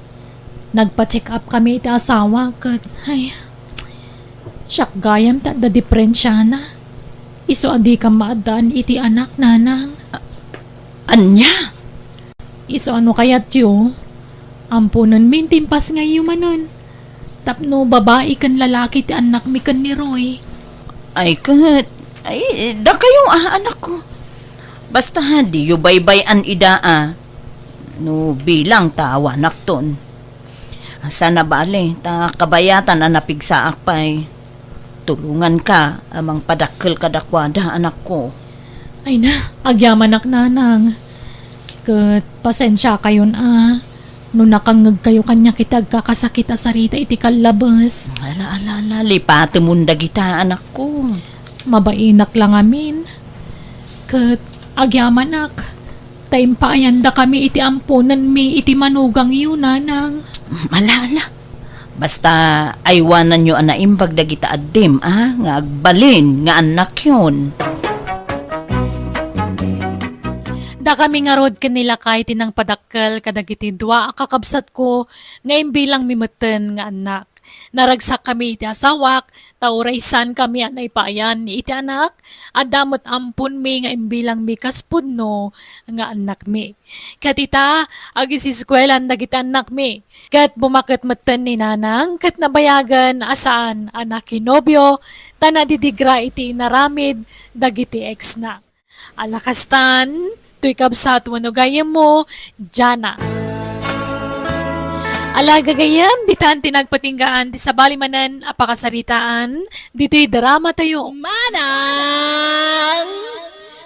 nagpa-check up kami iti asawa ket, ay, siak gayam ti adda diferensiana. Isu a dikam maaddaan iti anak, nanang. Ania? Isu a no kayatyo, amponenmi ti impasngayyo manen. Tapno babai ken lalaki ti annakmi ken ni Roy. Ay, ket, ay, dakayo a, anakko. Basta, diyo baybay-an ida a. No bilang ta awanakton. Saan a bale, ta kabayatan a napigsaak pay. Tulonganka a mangpadakkel kadakuada, anakko. Ay na, agyamanak, nanang. Ket pasensiakayon a, no nakangngegkayo kaniak iti agkakasakit a sarita iti kallabes. Ala, ala, ala, lipatemon dagita, anakko. Mabainak la ngamin. Ket agyamanak, ta impaayandakami iti amponenmi iti manugangyo, nanang. Ala, ala. Basta aywananyo a naimbag dagita addim, a, nga agbalin nga annakyon. Dakami ngarud ken ni lakay ti nangpadakkel kadagiti dua a kakabsatko nga imbilangmi metten nga annak. Naragsakkami iti asawak, ta uray saankami a naipaayan iti anak, adda met amponmi nga imbilangmi kas pudno nga annakmi. Ket ita, agisiskuelan dagiti annakmi. Ket bumaket metten ni nanang ket nabayagen a saan a nakinobio ta nadidigra iti inaramid dagiti ex-na. Ala kastan, toy kabsat wenno gayyemmo, Jana. Ala gagayyem, ditan ti nagpatinggaan ti sabali manen a pakasaritaan ditoy drama tayo. Manang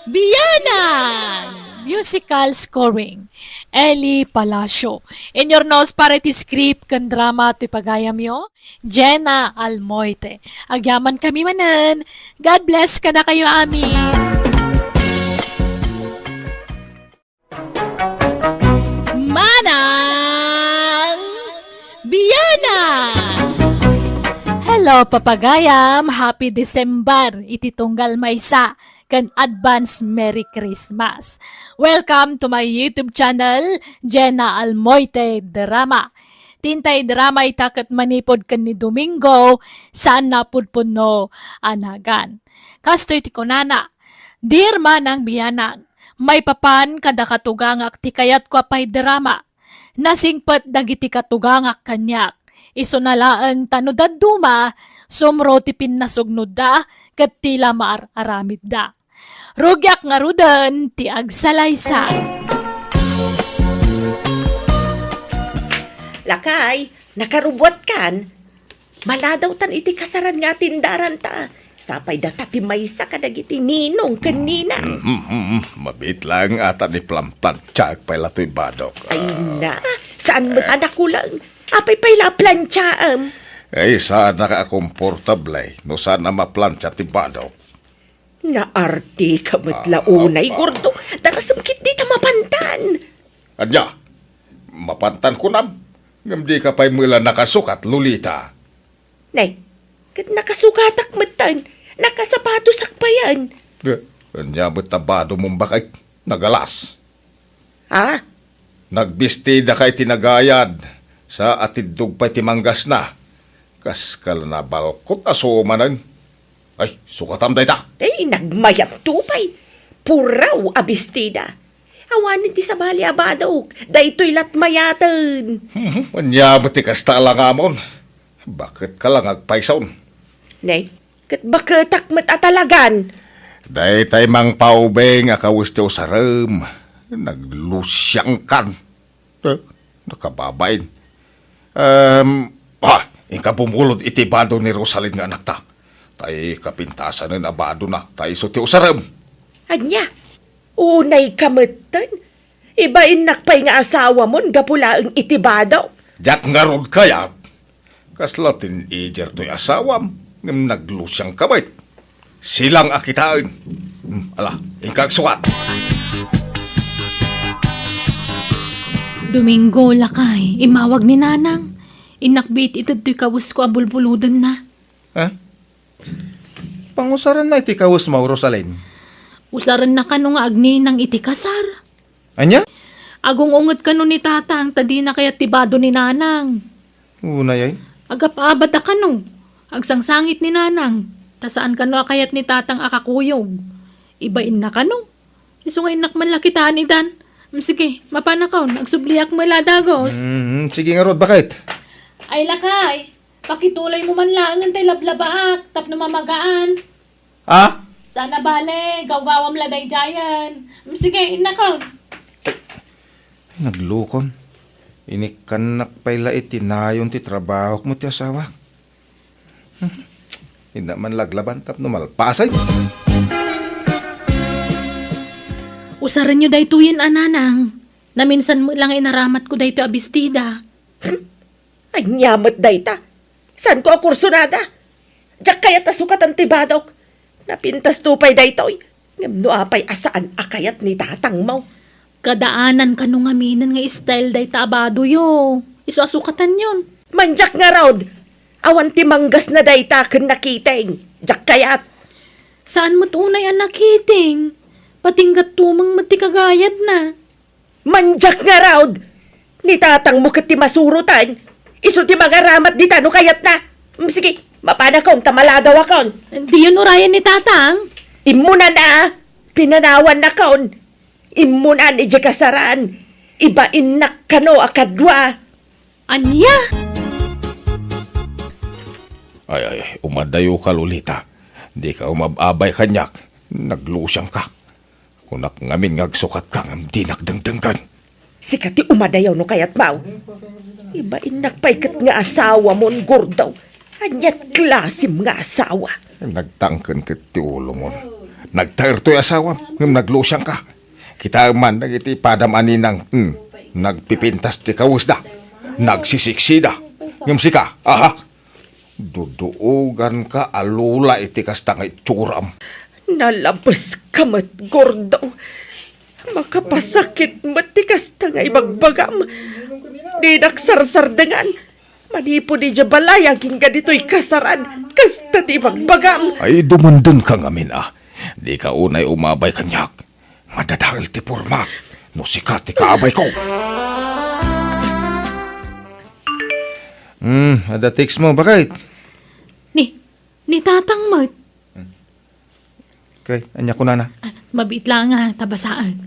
Biyanan! Musical scoring, Eli Palacio. In your nose para iti script ken drama toy pagayamyo, Jena Almoite. Agyamankami manen. God bless kadakayo amin. Manang Biana! Hello, papagayam! Happy December iti tunggal maysa ken advance Merry Christmas. Welcome to my YouTube channel, Jena Almoite Drama. Ti intay drama ita ket manipud ken ni Domingo, saan a pudpudno a nagan. Kastoy ti kunana, "Dear Manang Bianang, maipapan kada katugangak ti kayatko a paidrama. Nasingpet dagiti katugangak kaniak. Isuna laeng ta no dadduma, sumro ti pinnasugnodda ket ti la maar-aramidda." Rugiak ngaruden ti agsalaysay. Lakay, nakarubuatkan? Maladawtan iti kasaran nga atindaranta. Sapay data ti maysa kadagiti ninong ken nina. Mhm, mhm. Mabiit laeng ata ni planplantiaek pay la toy badok. Ay na, saan met a nakulang? Apay pay la a plantiaem? Ay, saan a komportable no saan a maplantia ti badok. Naartika met la unay, Gordo. Darasem ketdi ta mapantan. Ania? Mapantan kunam? Ngem dika pay met la nakasukat, Lolita. Nay, ket nakasukatak metten. Nakasapatosak payen. Eh, ania met ta bado mo, baket? Nagalas. Ha? Nagbistida kay ti nagayad, sa atiddog pay ti manggasna. Kas kala nabalkot a sumanen. Ay, sukatam dayta. Ay, nagmayat to pay. Puraw a bestida. Awanen ti sabali a badok. Daytoy lat mayaten. Hmm, ania met ti kasta a langamon? Baket ka la nga agpayson? Nay, ket baketak met a talagan. Daytay mangpaubing a kawes ti usarem. Naglusiangkan. Eh, nakababain. Em, ah, inka bumulod iti bado ni Rosalyn nga anakta. Tay kapintasanen a badona, ta isu ti usarem. Ania? Unay ka metten? Ibainnak pay nga asawamon gapu laeng iti bado. Diak ngarud kayat. Kasla teenager toy asawam, ngem naglusiang ka met. Silang a kitaen. Hmm, ala, inka agsukat. Domingo, lakay, immawag ni Nanang. Innak biit ited toy kawesko a bulbulodenna. Ha? Pangusaranna iti kawesmo, Rosalyn? Usarenna kano nga agninang iti kasar. Ania? Agung-unget kano ni Tatang ta dina kayat ti bado ni Nanang. Unay ay? Agap-abat a kano. Agsangsangit ni Nanang. Ta saan kano a kayat ni Tatang a kakuyog. Ibainna kano. Isu nga innak man la kitaan idan. Mm, sige, mapanakon, agsubliak met la a dagus. Mm, sige ngarud, baket. Ay, lakay, pakituloymo man laengen tay lablabaak tapno mamagaan. Ah? Saan a bale, gawgawam la daydiayen. Mm, sige, innakon. Ay, naglukon. Inikkannak pay la iti nayon ti trabahok met ti asawak. Hmm. Innak man laglaban tapno malpasen. Usarenyo daytoyen a Nanang. Naminsan met la nga inaramatko daytoy a bestida. Ania met dayta? Saanko a kursonada? Diak kayat a sukatan ti badok. Napintasto pay daytoy. Ngem no apay a saan a kayat ni tatangmo? Kadaanan kano ngaminen nga style dayta a badoyo. Isu a sukatanyon. Mandiak ngarud! Awan ti manggasna dayta ken nakiting. Diak kayat. Saan met unay a nakiting? Patinggat tumeng met ti kagayadna. Mandiak ngarud! Ni tatangmo ket ti masuroten. Isu ti mangaramat dita no kayatna. Mm, sige, mapanakon ta maladawakon. Diyon urayen ni tatang? Immunan a, pinanawannakon. Immunan idiay kasaran. Ibainnak kano a kadua. Ania? Ay, ay, umadayoka, Lolita. Dika umab-abay kaniak. Naglusiangka. Kunak ngamin nga agsukatka ngem dinak dengdenggen. Sika ti umadayaw no kayatmo. Ibainnak pay ket nga asawamon, Gordo. Aniat klasim nga asawa? Nagtangken ket ti ulomon. Nagtaer toy asawam ngem naglusiangka. Kitaem man dagiti padam a ninang, hmm, nagpipintas ti kawesda. Nagsisiksida. Ngem sika, aha? Duduoganka a lula iti kasta nga itsuram. Nalabeska met, Gordo. Makapasakit met ti kasta nga ibagbagam. Dinak sarsardengan. Manipud idiay balay agingga ditoy kasaran, kasta ti ibagbagam. Ay, dumundengka ngamin a. Dika unay umabay kaniak. Madadael ti pormak no sika ti kaabayko. Hmm, adda text mo, baket? Ni, ni tatang met. Okay, ania kunana? Ah, mabiit lang nga, ta basaen.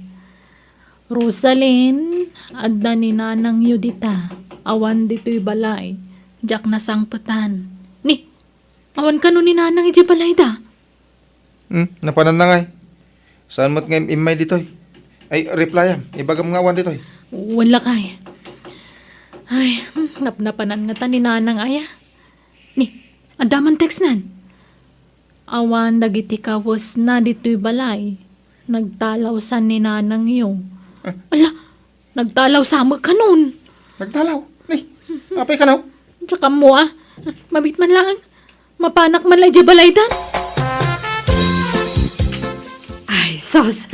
Rosalyn, adda ni nanangyo dita. Awan ditoy balay. Diak nasangpetan. Ni, awan kano ni nanang idiay balayda? Hmm, napananna ngay. Saan met nga im-, immay ditoy? Ay, replyam. Ibagam nga awan ditoy. Wen lakay. Ay, hmm, napnapanan ngata ni nanang aya. Ni, adda man textnan. Awan dagiti kawesna ditoy balay. Nagtalawsan ni nanangyo. Ah. Ala, nagtalawsa met kanon. Nagtalaw? Ni, apay kano? Diak ammo a. Mabiit man laeng. Mapanak man la idiay balaydan. Ay, sus.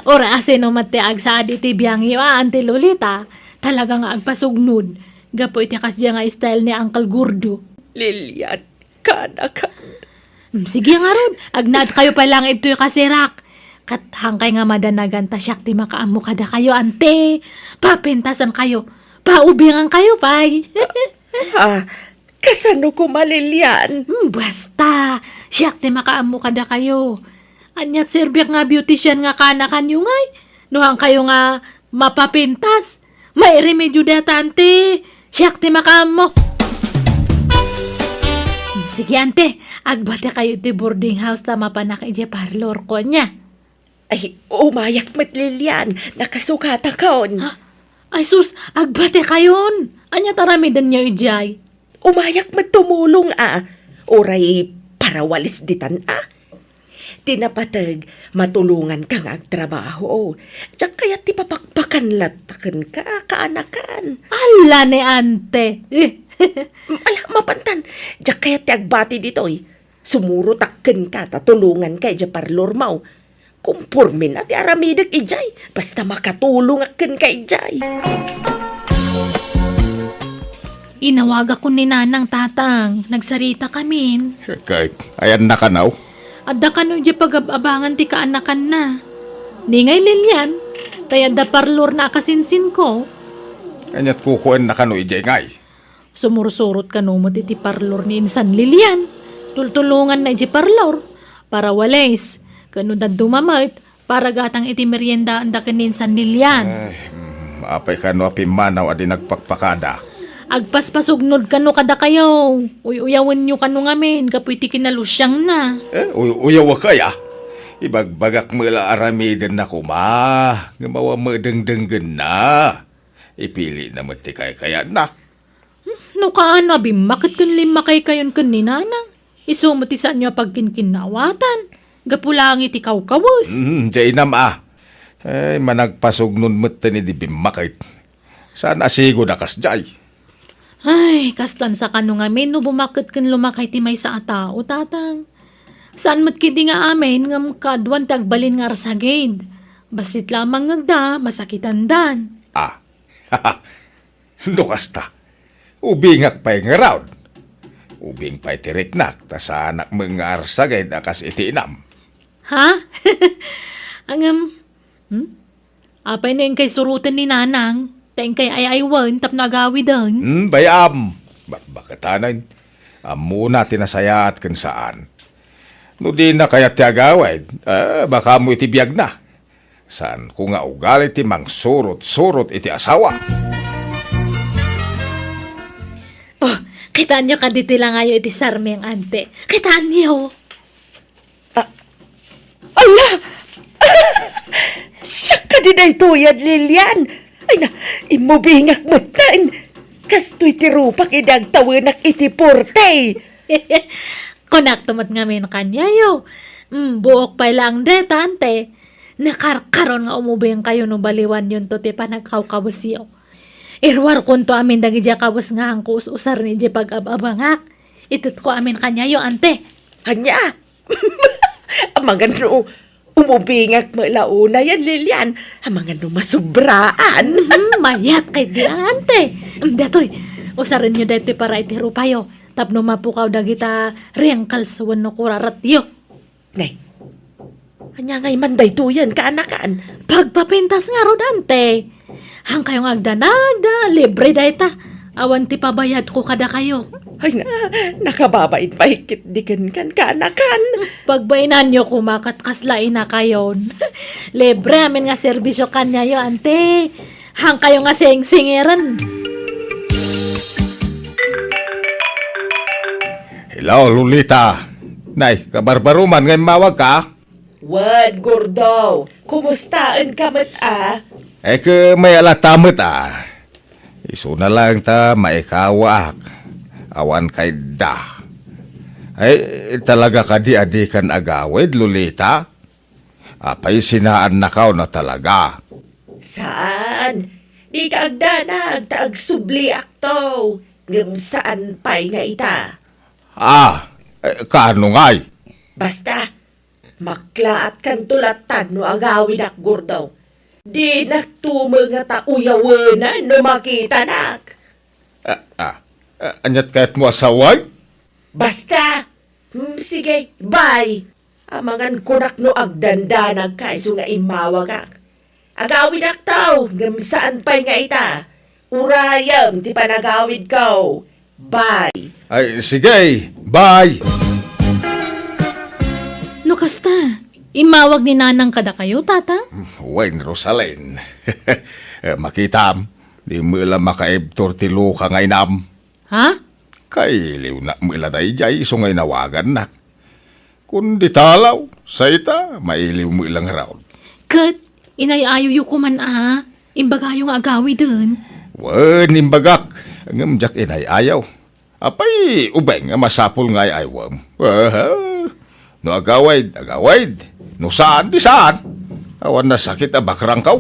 Uray asino met ti agsaad iti biangyo a, Auntie Lolita. Talaga nga agpasugnod. Gapu iti kasdiay nga style ni Uncle Gordo. Lilian, kanakan. Mm, sige ngarud, agnaed kayo pay lang idtoy kasirak. Ket haankay nga madanagan ta siak ti makaammo kadakayo, ante. Papintasan kayo. Paubingan kayo pay. Ah, kasano koma, Lilian? Mm, basta, siak ti makaammo kadakayo. Aniat serbiak nga beautician nga kanakanyo ngay? No haankayo nga mapapintas, mairemedio dayta, ante. Siak ti makaammo. Sige, ante. Agbati kayo iti boarding house ta mapanak idiay parlor ko nia. Ay, umayak met, Lilian. Nakasukatakon. Ha? Ay, sus, agbati kayon. Ania ta aramiden niyo idiay? Umayak met tumulong a. Uray parawalis ditan a. Ti napateg, matulonganka nga agtrabaho. Diak kayat ti papakpakan latta kenka, kaanakan. Ala ni ante! Ala, mapantan. Diak kayat ti agbati ditoy. Sumurotak kenka ta tulonganka idiay parlormo. Kompormena ti aramidek idiay. Basta makatulongak kenka idiay. Inawagakon ni Nanang, Tatang. Nagsaritakamin. Ket, ayanna kano? Adda kano idiay pagab-abangan ti kaanakanna. Ni ngay Lilian, tay adda parlorna a kasinsinko. Aniat kukuenna kano idiay ngay? Sumursurot kano met iti parlor ni insan Lilian. Tultulonganna idiay parlor. Para walis. Ken no dadduma met, para gatang iti meriendaanda ken ni insan Lilian. Ay, mm, apay kano a pimmanaw a di nagpakpakada? Agpaspasugnod kano kadakayo. Uy-uyawenyo kano ngamin gapu iti kinalusiangna. Eh, uy-uyawek aya? Ibagbagak met la aramidenna koma, ngem awan met dengdenggenna. Ipilina met ti kaykayatna. Hmm, no kaano a bimmaket ken limmakaykayon ken ni Nanang, isu met ti saanyo a pagkinkinnawatan, gapu laeng iti kawkawes. Hmm, diay inam a. Ay, managpasugnod metten idi bimmaket. Saan a sigud a kasdiay. Ay, kastan sa kano ngamin no bumaket ken lumakay ti maysa a tao, Tatang. Saan met ketdi nga amin ngem kaaduan ti agbalin nga arsagid. Bassit lamang nga agda, masakitandan. Ah. No kasta, ubingak pay ngarud. Ubing pay ti riknak, ta saanak met nga arsagid a kas iti inam. Ha? Ngem, hmm? Apay no inkay suroten ni Nanang, ta inkay ay-aywen tapno agawiden? Hmm, bay-am. Bakbaketanen. Ammona ti nasayaat ken saan. No dina kayat ti agawid, eh, baka ammo iti biagna. Saanko nga ugali ti mangsurot-surot iti asawa. Oh, kitaenyo kadi ti langayo iti sarming, ante? Kitaenyo? Ah, ala! Siak kadi daytoyen, Lilian. Ay na, immubingak metten. Kastoy ti rupak idi agtawenak iti porte. Kunakto met ngamin kaniayo. Mm, buok pay laeng dayta, ante. Nakarkaron nga umubingkayo no baliwanyonto ti panagkawkawesyo. Iruarkonto amin dagidiay kawes nga haanko us-usaren idiay pag-ab-abangak. Itedko amin kaniayo, ante. Ania? Amangan no umubingak met la unayen, Lilian. Amangan no masubraan. Mhm, mayat ketdi, ante. Mm, daytoy, usarenyo daytoy para iti rupayo tapno mapukaw dagita wrinkles wenno kuraratyo. Nay, ania ngay man daytoyen, kaanakan? Pagpapintas ngarud, ante. Haankayo nga agdanag da, libre dayta. Awan ti pabayadko kadakayo. Ay na, nakababain pay ketdi kenkan, kaanakan. Pagbainanyo koma ket kasla inakayon. Libre amin nga serbisyo kaniayo, ante. Haankayo nga singsingiren. Hello, Lolita. Nay, kabarbaroman nga immawagka? Wen, Gordo. Kumustaenka met a? Ay, ket mayat latta met a. Isuna laeng ta maikawaak. Awan kayatda. Ay, talaga kadi a dikan agawid, Lolita? Apay, sinaannakaw na talaga? Saan? Dika agdanag ta agsubliakto, ngem saan pay nga ita. Ah, eh, kaano ngay? Basta, maklaatkanto latta no agawidak, Gordo. Dinakto met ngata uyawenen no makitanak. Ah, ah, ah, aniat kayatmo a sawen? Basta, Hmm, sige, bye. Amangan kunak no agdandanagka isu nga immawagak. Agawidakto, ngem saan pay nga ita. Urayem ti panagawidko. Bye. Ay, sige, bye. No kasta, immawag ni Nanang kadakayo, Tata? Wen, Rosalyn. Eh, makitam, di met la makaibtur ti luka nga inam. Ha? Kailiwnak met la daydiay isu nga inawagannak. Kundi talaw, sa ita, mailiw met la ngarud. Ket, inay-ayoyo koman a, imbagayo nga agawiden. Wen, imbagak, ngem diak inay-ayaw. Apay, ubing nga masapul nga ay-aywem. Aha. No agawid, agawid. No saan, di saan. Awan nasakit a bakrangkaw.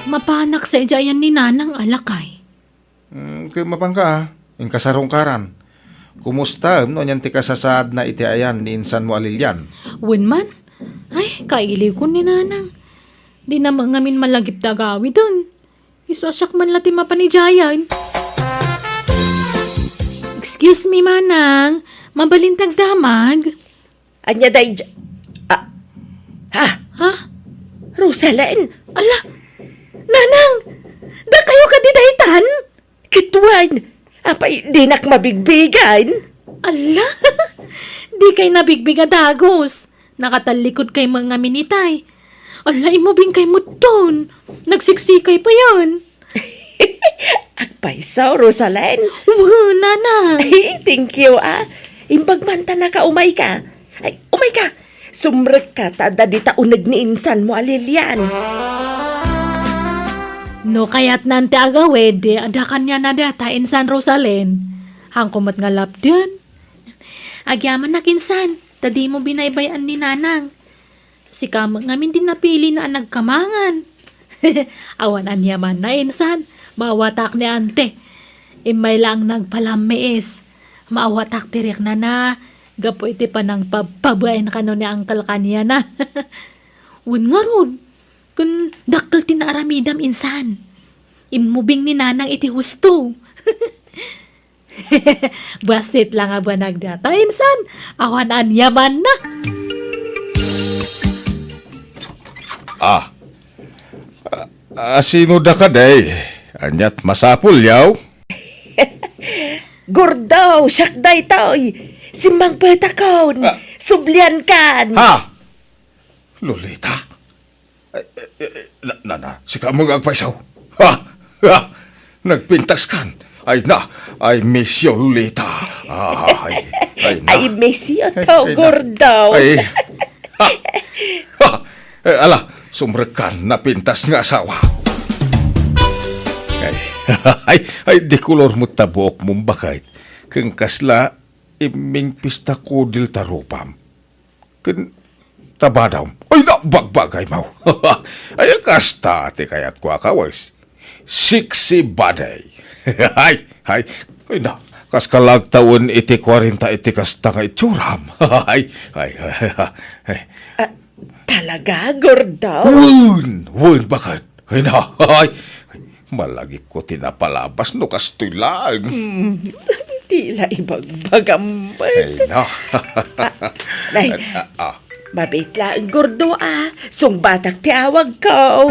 Mapanak sa idiay ayan ni Nanang a lakay. Hmm, ket mapanka, ah. Inka sarungkaran. Kumustaem no anian ti kasasaadna iti ayan ni insanmo a Lilian? Wen man. Ay, kailiwkon ni Nanang. Dina met ngamin malagip ti agawiden. Isu a siak man la ti mapan idiayen. Excuse me, manang. Mabalin ti agdamag? Ania daydi? Ah, ha? Ha? Rosalen? Ala! Nanang! Dakayo kadi daytan? Ket wen, apay dinak mabigbigan? Ala! Dikay nabigbig a dagus. Nakatallikod kay met ngamin itay. Ala, immubing kay metton. Nagsiksikay payen. Agpayso, Rosalen. Wen, nanang. Ay, thank you, ah. Imbag man ta nakaumay ka. Ay, umay ka. Sumrekka ta adda dita uneg ni insanmo a Lilian. No kayatnan ti agawid, adda kaniana data insan Rosalen. Haanko met nga lapdan. Agyamanak insan, ta dimo binaybay-an ni nanang. Sika met ngamin ti napilina a nagkamangan. Awan aniamanna insan, maawatak ni ante. Immay laeng nagpalammiis. Maawatak ti riknana, gapu iti panangpabpabain kano ni Uncle kaniana. Wen ngarud, ken dakkel ti naaramidam insan. Immubing ni nanang iti husto. Bassit la nga banag data, insan. Awan aniamanna. Ah, a-, asino da kadi? Aniat masapul, yaw? Gordo, siak daytoy. Simmangpetakon. Ah. Subliankan. Ha? Lolita? Ay, eh, eh, na, na, na, sika mo nga agpayso. Ha? Ha? Nagpintaskan. Ay na, I miss you, Lolita. Ay, ay na. I miss you too, ay na. Gordo. Ay, ha? Ha? Eh, ala, sumrekkan, napintas nga asawa. Ay, ay, ay, di kolor mo ta buok mo, bakit? Ken kasla, imming pista kudil ta rupam. Ken tabadam. Ay, na, bagbagay mo. Ay, kasta ti kayatko a kawes. Sexy body. Ay, ay, ay, na, kas kalagtawen iti kwarenta iti kasta nga itsuram. Ay, ay, ay, ay. Ah, talaga, Gordo? Wen, wen, bakit? Ay, na, ay, malagipko ti napalabas no kastoy laeng. Hmm, ti la ibagbagam met. Ay, na. Ah, nay, ah, ah. Mabit laeng, Gordo, ah. Sungbatak ti awagko.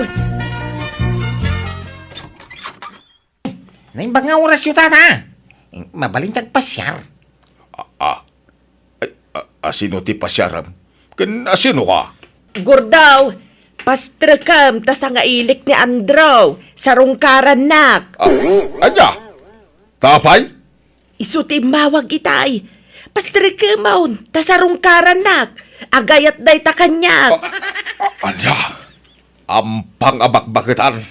Naimbag nga orasyo, tata. Mabalin ti agpasiar. Ah, ah. Ay, a-, asino ti pasiaram? Ken asino ka? Gordo, pastrekem ta sangailik ni Andrew, sarungkarannak. Ah, ania? Tapay? Isu ti immawag itay. Pastrekemon ta sarungkarannak. Agayat dayta kaniak. Ah, ah, ania? Ampang a bakbaketan.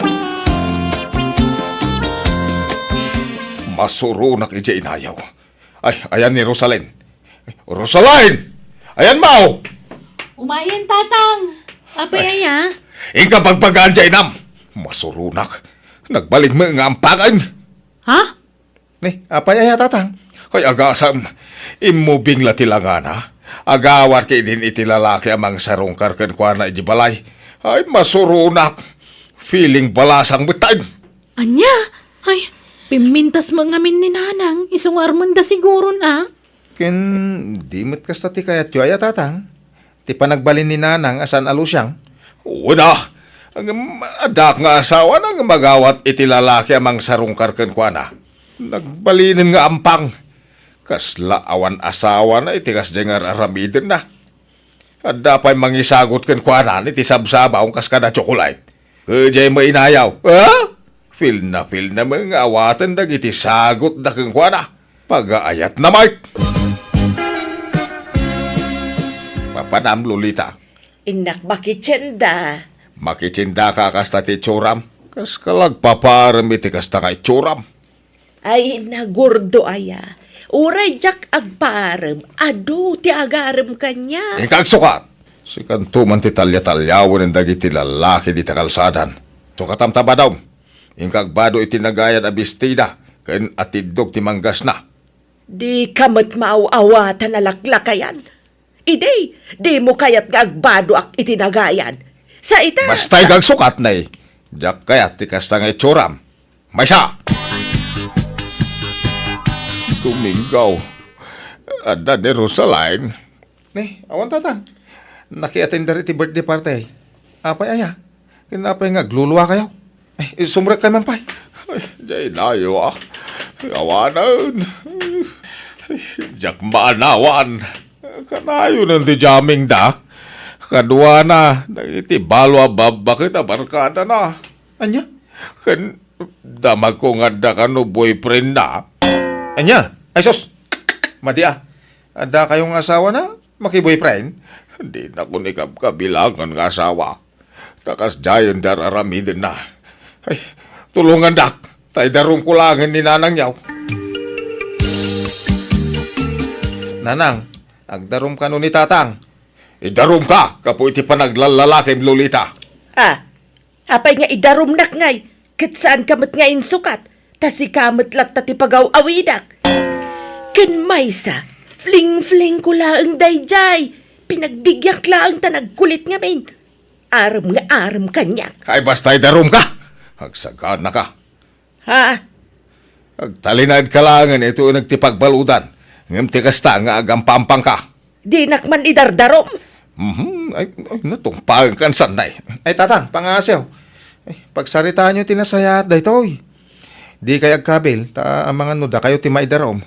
Masuronak idiay inayaw. Ay, ayan ni Rosalen. Rosalen! Ayan mo! Umayen, Tatang. Apay aya? Inka bagbagaan diay inam. Masuronak. Nagbalin met nga ampangen. Ha? Ni, apay aya, Tatang? Ay, agasam. Immubing la ti langana. Agawat ket idin iti lalaki a mangsarungkar kenkuana iti balay. Ay, masuronak. Feeling balasang met taen. Ania? Ay, pimmintas met ngamin ni Nanang, isu nga armenda siguron, a? Ken di met kasta ti kayatyo aya, Tatang? Ti panagbalin ni Nanang a saan a lusiang? Wen a, ngem addaak nga asawana nga agawat iti lalaki a mangsarungkar kenkuana. Nagbalinen nga ampang. Kasla awan asawana iti kasdiay nga ar-aramidenna. Adda pay mangisagut kenkuana iti sabsabaw kas kada tsokolate. Ket diay met inayaw, ha? Feel na feel na met nga awaten dagiti sagutda kenkuana. Pagaayatna met. Papanam, Lolita. Innak makitienda. Makitiendaka kasta ti itsuram. Kas kalagpaparem iti kasta nga itsuram. Ay, na, Gordo aya. Uray diak agparem, adu ti agarem kaniak. Inka agsukat! Sikanto man ti talya-talyawen dagiti lalaki dita kalsadan. Sukatam ta badom. Inka agbado iti nagayad a bestida ken atiddog ti manggasna. Dika met maaw-awatan a laklakayan. Idi, dimo kayat nga agbadoak iti nagayad. Sa ita. Basta inka agsukat, nay. Diak kayat ti kasta nga itsuram. Maysa! Domingo, adda ni Rosaline. Ni, awan, Tatang. Naki-attender iti birthday party. Apay aya? Ken apay nga agluluakayo? Ay, sumrekkayo man pay. Ay, daynayo, ah. Awanen. Ay, diak maanawan. Kanayonen ti jamming da. Kaduana, dagiti balo a babbaket a barkadana. Ania? Ken damagko nga adda kano boyfriend na. Ania? Ay, sus! Madi, ah. Adda kayo nga asawa na? Makiboyfriend? Di na ko ni kabkabilangan nga asawa. Ta kasdiayen ti ar-aramidenna. Ay, tulongandak, ta idarumko laengen ni nanangyo. Nanang, agdarum kano ni tatang. Idarumka, gapu iti panaglallalakim, Lolita. Ah, apay nga idarumnak ngay, ket saanka met nga insukat, ta sika met latta ti pagaw-awidak. Ken maysa, fling-flingko laeng daydiay. Pinagbibiag laeng ta nagkulit ngamin. Arem nga arem kaniak. Ay, basta idarumka. Agsaganaka. Ha? Agtalinaedka laengen iti uneg ti pagbaludan, ngem ti kasta nga agampampangka. Dinak man idardarum. Mhm. Ay, ay, natungpaenkan, sannay. Ay, tatang, pangngasiw. Ay, pagsaritaanyo ti nasayaat daytoy. Dikay agkabil, ta amangan no dakayo ti maidarum.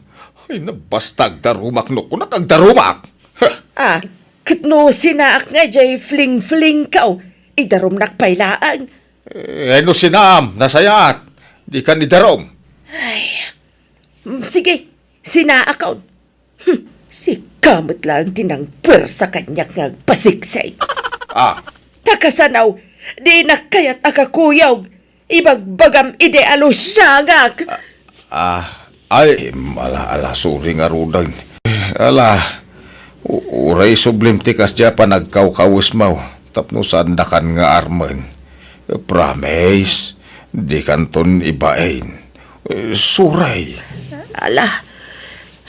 Ay, na, basta agdarumak no kunak, agdarumak. Ha! Ah, ket no sinaak nga jay fling-flingko, idarumnak pay laeng. Eh, no sinam, nasayaat, dikan idarum. Ay, mm, sige, sinaakon. Hmm, sika met laeng ti nangpuersa kaniak nga agpasiksik. Ah. Ta kasano, dinak kayat a kakuyog, ibagbagam idi a lusiangak. Ah, ay, ala, ala, sorry ngaruden. Ala, u-, uray sublim ti kasdiay a panagkawkawesmo tapno saandakan nga armen. Promise, dikanton ibain. Sorry. Ala,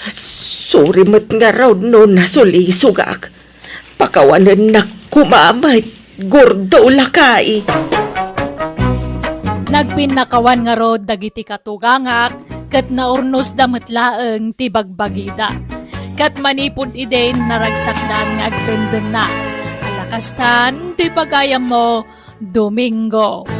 sorry met ngarud no nasulisogak. Pakawanennak koma met, Gordo, lakay. Nagpinnakawan ngarud dagiti katugangak ket naurnosda met laeng ti bagbagida. Ket manipud idin, naragsakdan nga agdendenna. Ala, kastan ti pagayammo, Domingo.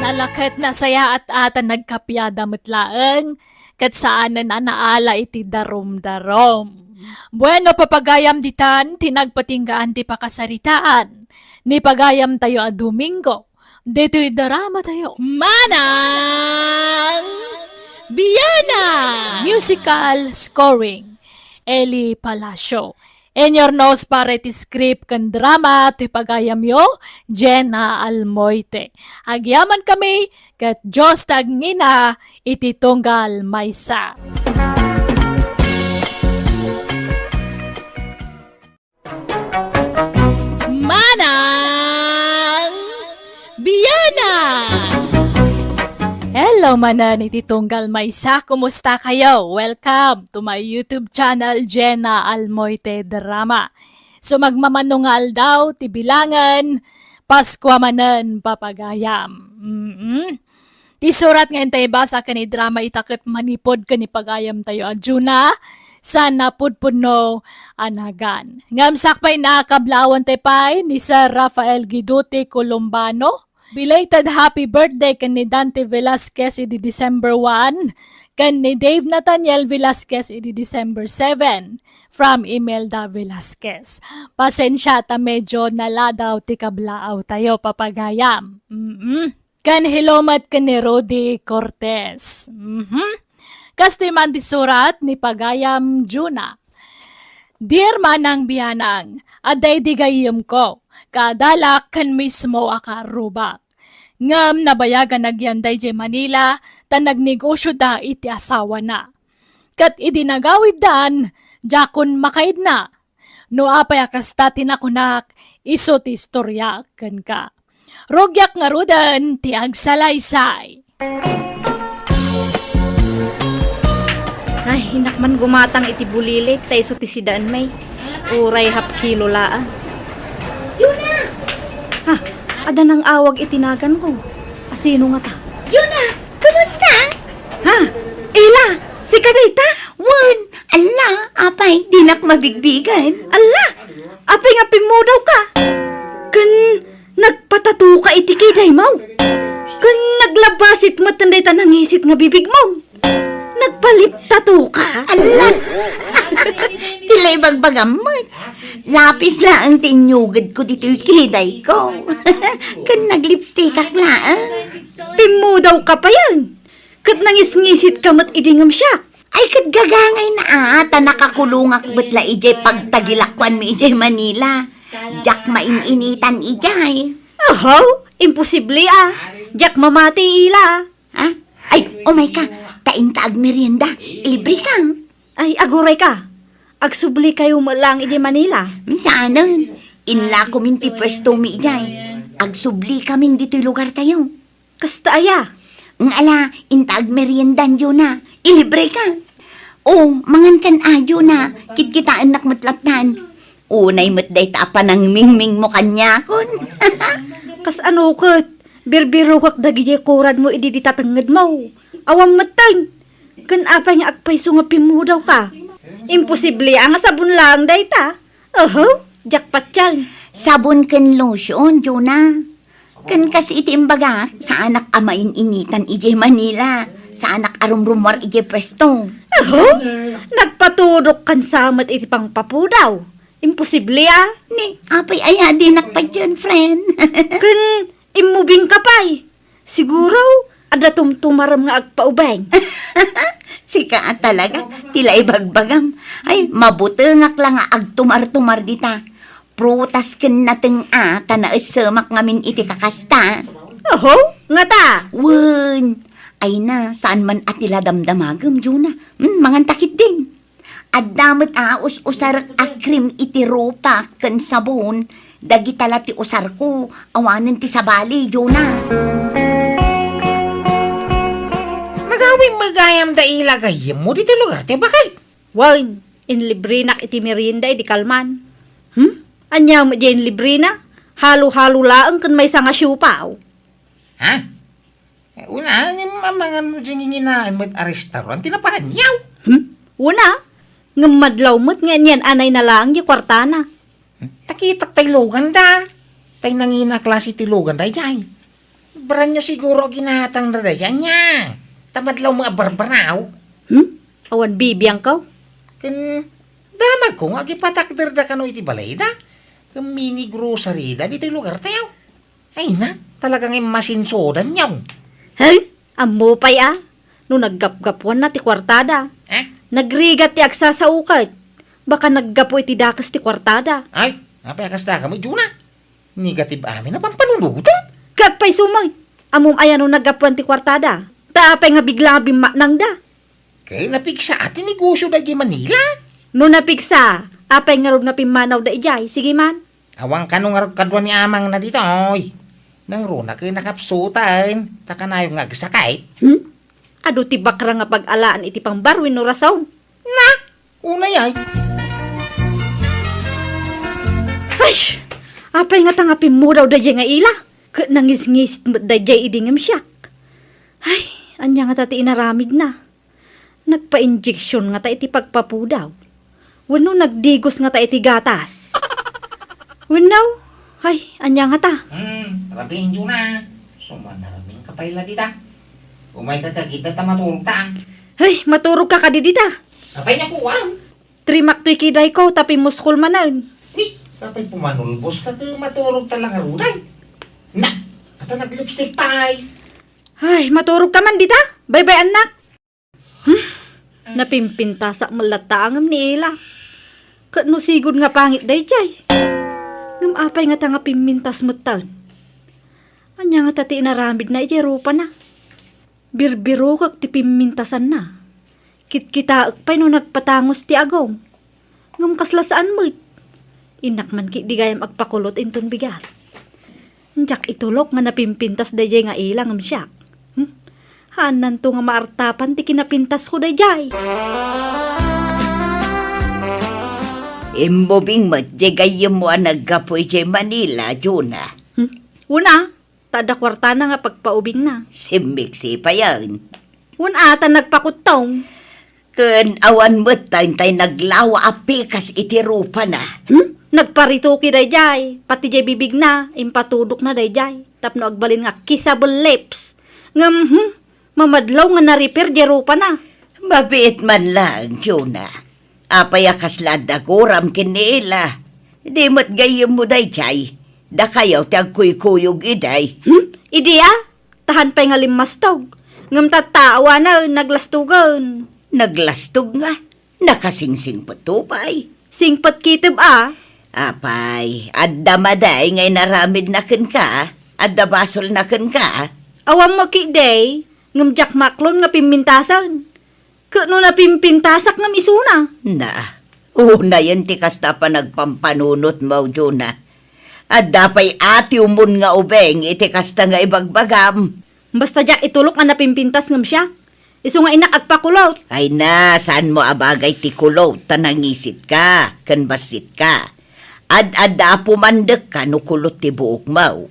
Nalaket nasayaat a ta nagkapiada met laeng, ket saanen a naala iti darumdarum. Bueno, papagayam, ditan ti nagpatinggaan ti pakasaritaan ni pagayamtayo a Domingo. Ditoy drama tayo. Manang Biana! Musical scoring, Eli Palacio. Inurnos para iti script ken drama ti pagayamyo, Jenna Almoite. Agyaman kami ket Dios ti agngina iti tunggal maysa. Manang Biana! Hello manen iti tunggal maysa, kumusta kayo? Welcome to my YouTube channel, Jenna Almoite Drama. So, magmamano nga aldaw ti bilangen, Paskua manen, papagayam. Mm-mm. Ti surat nga intay ibasa ken idrama ita ket manipud ken ni pagayamtayo a Juna, saan a pudpudno a nagan. Ngem sakbay, nakablaawan tay pay ni Sir Rafael Guiduti Columbano. Belated happy birthday ken ni Dante Velasquez idi December one, ken ni Dave Nathaniel Velasquez idi December seven, from Imelda Velasquez. Pasensia ta medyo naladaw ti kablaaw tayo, papagayam. Mm-mm. Ken hello met ken ni Rudy Cortez. Mhm. Kastoy man ti surat ni pagayam Juna. Dear Manang Bianang, adda idi gayyemko, kaadalak ken mismo a kaarrubak. Ngem nabayagan agyan daydiay Manila ta nagnegosioda iti asawana. Ket idi nagawiddan, diakon makaidna. No apay a kasta ti nakunak, isu ti istoriak kenka. Rugiak ngaruden ti agsalaysay. Ay, innak man gumatang iti bulilit, ta isu ti sidaen, may. Uray half kilo laeng. Juna! Ha? Adda nang-awag iti naganko. Asino ngata? Jonah, kumusta? Ha? Ila, sika dayta? Wen, alla, apay, dinak mabigbigen. Alla, apay nga pimmudawka? Ken nagpatatoka iti kidaymo? Ken naglabasit met dayta nangisit nga bibigmo? Nagpaliptatoka? Alla! Ti la ibagbagam met. Lapis laeng ti inyugedko ditoy kidayko. Ken naglipstikak laeng. Pimmudawka payen. Ket nangisngisitka met idi ngem siak. Ay, ket gagangayna a, ta nakakulongak met la idiay pagtagilakuanmi idiay Manila. Diak main-initan idiay. Ahaw, imposible a. Diak mamati ila. Ha? Ay, umayka, ta inta agmerienda. Ilibreka. Ay, agurayka. Agsublikayo met laeng idiay Manila. Saanen. Inlakomin ti puestomi idiay. Agsublikamin ditoy lugartayo. Kasta aya? Ng ala, inta agmeriendan, Jonah. Ilibreka. O, mangankan a, Jonah. Kitkitaennak met lattan. Unay met dayta a panangmingmingmo kaniakon. Kasano ket? Birbirokak dagidiay kuradmo idi dita tengngedmo. Awan metten. Ken apay nga agpayso nga pimmudawka? Imposible a nga sabon laeng dayta. Oho, diak patien. Sabon ken lotion, Jonah. Ken kas iti imbagak, saanak a main-initan idiay Manila. Saanak a rumrumuar idiay puesto. Aho? Nagpatudok kan sa met iti pangpapudaw. Imposible a. Ni, apay aya dinak patien, friend? Ken immubingka pay. Siguro, adda tumtumarem nga agpaubeng. Sika a talaga, ti la ibagbagam. Ay, mabutengak la nga agtumar-tumar dita. Prutas ken nateng a, ta naessemak ngamin iti kakasta. Oho, ngata? Wen, ay na, saan man a ti la damdamagem, Jonah. Hmm, manganta ketdin. Adda met a us-usarek a cream iti rupak ken sabon, dagita la ti usarko, awanen ti sabali, Jonah. Nagawim met gayam da ila gayyemmo ditoy lugar ti bakay. Wen, inlibrenak iti merienda idi kalman. Hmm? Ania met diay inlibrena? Halo-halo laeng ken maysa nga siopaw. Ha? Eh, una, ngem amangan mo diay nginginaen met a restaurant, ti naparanyaw. Hmm? Una, ngem madlaw met nga anian anay na laeng diay kuartana. Hmm? Takitak tay luganda. Tay nangina klase ti luganda, idiay. Brand new siguro ginatangda daydiay, ania? Ta madlaw met a barbaraw. Hmm? Awan bibiangko? Ken damagko nga agipatakderda kano iti balayda. Ken mini grocery da ditoy lugartayo. Ay na, talaga nga immasinsodanyo. Hey, ammo pay a, no naggapgapuanna ti kuartada. Eh? Nagrigat ti agsasao ket. Baka naggapu iti dakes ti kuartada. Ay, apay a kasta ka met, Jonah? Negative amin a pampanunotem. Ket pay sumay, ammom aya no naggapuan ti kuartada? Ta apay nga bigla nga bimmaknangda? Ket napigsa a ti negosyo da idiay Manila. No napigsa, apay ngarud nga pimmanawda idiay? Sige man. Awan kano ngarud kadua ni amangna ditoy. Nangruna ket nakapsuten, ta kanayon nga agsakit. Hmm? Adu ti bakra nga pag-alaan iti pangbar wenno rason? Na, unay ay. Ay! Apay ngata nga pimmudaw daydiay nga ila? Ket nangisngisit met daydiay idi ngem siak. Ay, ania ngata ti inaramidna? Nagpa-injection ngata iti pagpapudaw? Wenno nagdigos ngata iti gatas? Wenno, ay, ania ngata? Hmm, rabienyo na. Sumanarmin ka pay la dita. Umayka kagita ta maturogta. Ay, maturogka kadi dita? Apay nga kuwan? Trimak toy kidayko ta pimmuskol manen. Ni, sapay pumanulbos ka ket maturogta la ngarud ay. Na, ata naglipstick pay. Ay, maturogka man dita? Baybay, annak. Hmm? Napimpintasak met latta ngem ni Ila. Ket no sigud nga pangit daydiay. Ngem apay ngata nga pimmintas metten? Ania ngata ti inaramidna idiay rupana? Birbirokek ti pimmintasanna. Kitkitaek pay no nagpatangos ti agong. Ngem kasla saan met. Innak man ketdi gayam agpakulot inton bigat. Diak itulok nga napimpintas daydiay nga ila ngem siak. Hmm? Haannanto nga maartapan ti kinapintasko daydiay. Immubing met diay gayyemmo a naggapu idiay Manila, Jonah. Hmm? Wen a, ta adda kuartana nga pagpaubingna. Simmeksi payen. Wen a, ta nagpakuttong. Ken awan met ta intay naglawa a pikas iti rupana. Hmm? Nagparitoke daydiay, pati diay bibigna, impatudokna daydiay, tapno agbalin nga kissable lips. Ngem, hmm, mamadlaw nga na-repair diay rupana. Mabiit man laeng, Jonah. Apay a kasla adda guram ken ni Ela? Di met gayyemmo daydiay. Dakayo ti agkuykuyog idi. Hmm? Idi a? Tahan pay nga limmastog. Ngem tatta, awanen, naglastogen. Naglastog nga? Nakasingsingpetto pay? Singpet ketdi a. Apay, adda madi nga inaramidna kenka? Adda basolna kenka? Awan mo ketdi, ngem diak maklon nga pimmintasen. Ket no napimpintasak ngem isuna? Na, unayen ti kasta a panagpampanunotmo, Jonah. Adda pay atiwmon nga ubing iti kasta nga ibagbagam. Basta diak itulok a napimpintas ngem siak. Isu nga innak agpakulot. Ay na, saanmo a bagay ti kulot ta nangisitka ken bassitka. Ad-adda a pumandekka no kulot ti buokmo.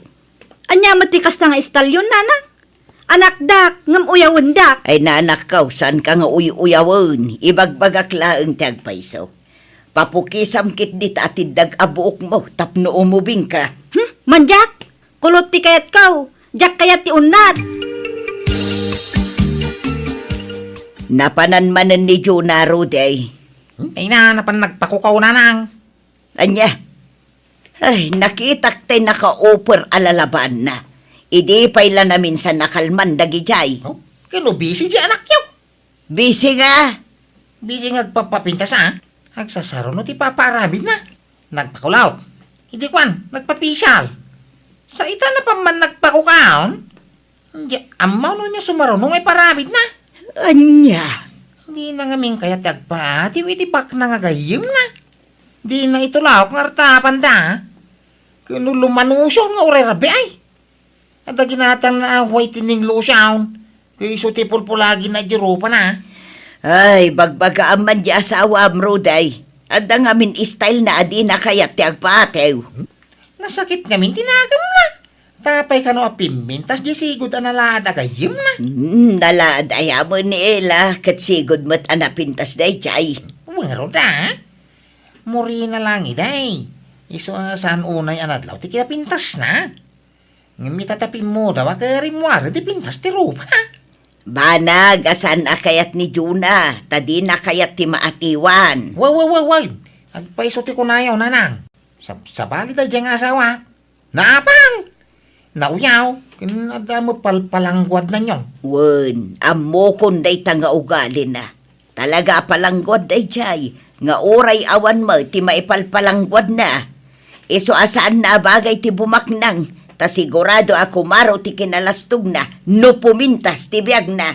Ania met ti kasta nga istalyon, nanang? Anakdak, ngem uyawendak. Ay, nanakko, saanka nga uy-uyawen. Ibagbagak laeng ti agpayso. Papukisam ketdi ta atiddak a buokmo tapno umubingka. Hmm? Mandiak, kulot ti kayatko. Diak kayat ti unnat. Napanan manen ni Jonah, Rudy. Hmm? Ay na, napan nagpakukaw, nanang. Ania? Ay, nakitak tay nakauper a lalabaanna. Idi pay la naminsan nakalman dagidiay. Oh, ken no busy diay anakyo? Busy nga. Busy nga agpapapintas, a. Agsasaruno ti papaaramidna. Nagpakulot. Idi kuan, nagpapisyal. Sa ita napan man nagpakukaon? Diak ammo no ania sumaruno nga iparamidna. Ania? Dina ngamin kayat ti agpaatiw iti bakna nga gayyemna. Dina itulok nga artapanda. Ken no lumanusion nga uray rabii. Adda ginatangna a whitening lotion. Ket isu ti pulpulagina diay rupana. Ay, bagbagaam man diay asawam, Rudy. Adda ngamin stylena a dina kayat ti agpaatiw. Nasakit ngamin ti nagemna. Ta apay kano a pimmintas diay sigud a nalaad a gayyemna? Hmm, nalaad aya met ni Ela, ket sigud met a napintas daydiay. Wen ngarud a. Murina laeng idi. Isu a saan unay a nadlaw ti kinapintasna. Ngem ita ta pimmudaw a ket rimmuaren ti pintas ti rupana. Banag a saan a kayat ni Jonah, ta dina kayat ti maatiwan. Wa, wa, wa, wa. Agpayso ti kunayo, nanang. Sab-, sabali daydiay nga asawa. Naapal! Nauyaw, ken adda met palpalangguadnanyon. Wen, ammokon dayta nga ugalina. Talaga a palangguad daydiay, nga uray awan met ti maipalpalangguadna. Isu a saanna a bagay ti bumaknang, ta sigurado a kumaro ti kinalastogna no pumintas ti biagna.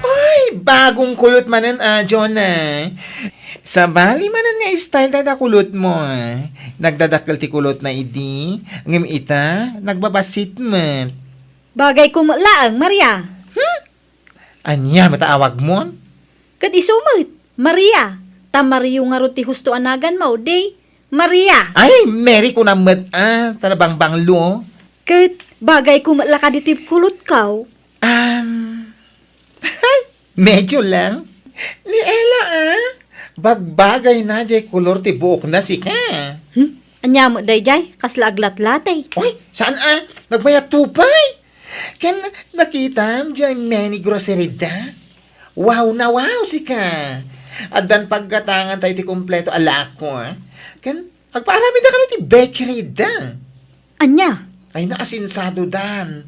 Ay, bagong kulot manen a, Jonah. Sabali manen nga style da kulotmo, a. Nagdadakkel ti kulotna idi, ngem ita, nagbabassit met. Bagayko met laeng, Maria. Hmm? Ania met a awagmon? Ket isu met, Maria. Ta Mario ngarud ti husto a naganmo, di Maria. Ay, Mary kunam met, a, ta nabangbanglo. Ket bagayko met la kadi ti kulotko. Um, medyo lang. Ni Ella, a, bagbagayna diay kolor ti buokna sika. Hmm? Ania met daydiay? Kasla aglatlatay. Oy, saan a? Nagmayat to pay. Ken nakitam diay mini grocery da? Wow na wow sika. Addan paggatangan tayo ti kompleto a lako, a. Ken agpaaramid da kano ti bakery da. Ania? Ay, naasinsado dan.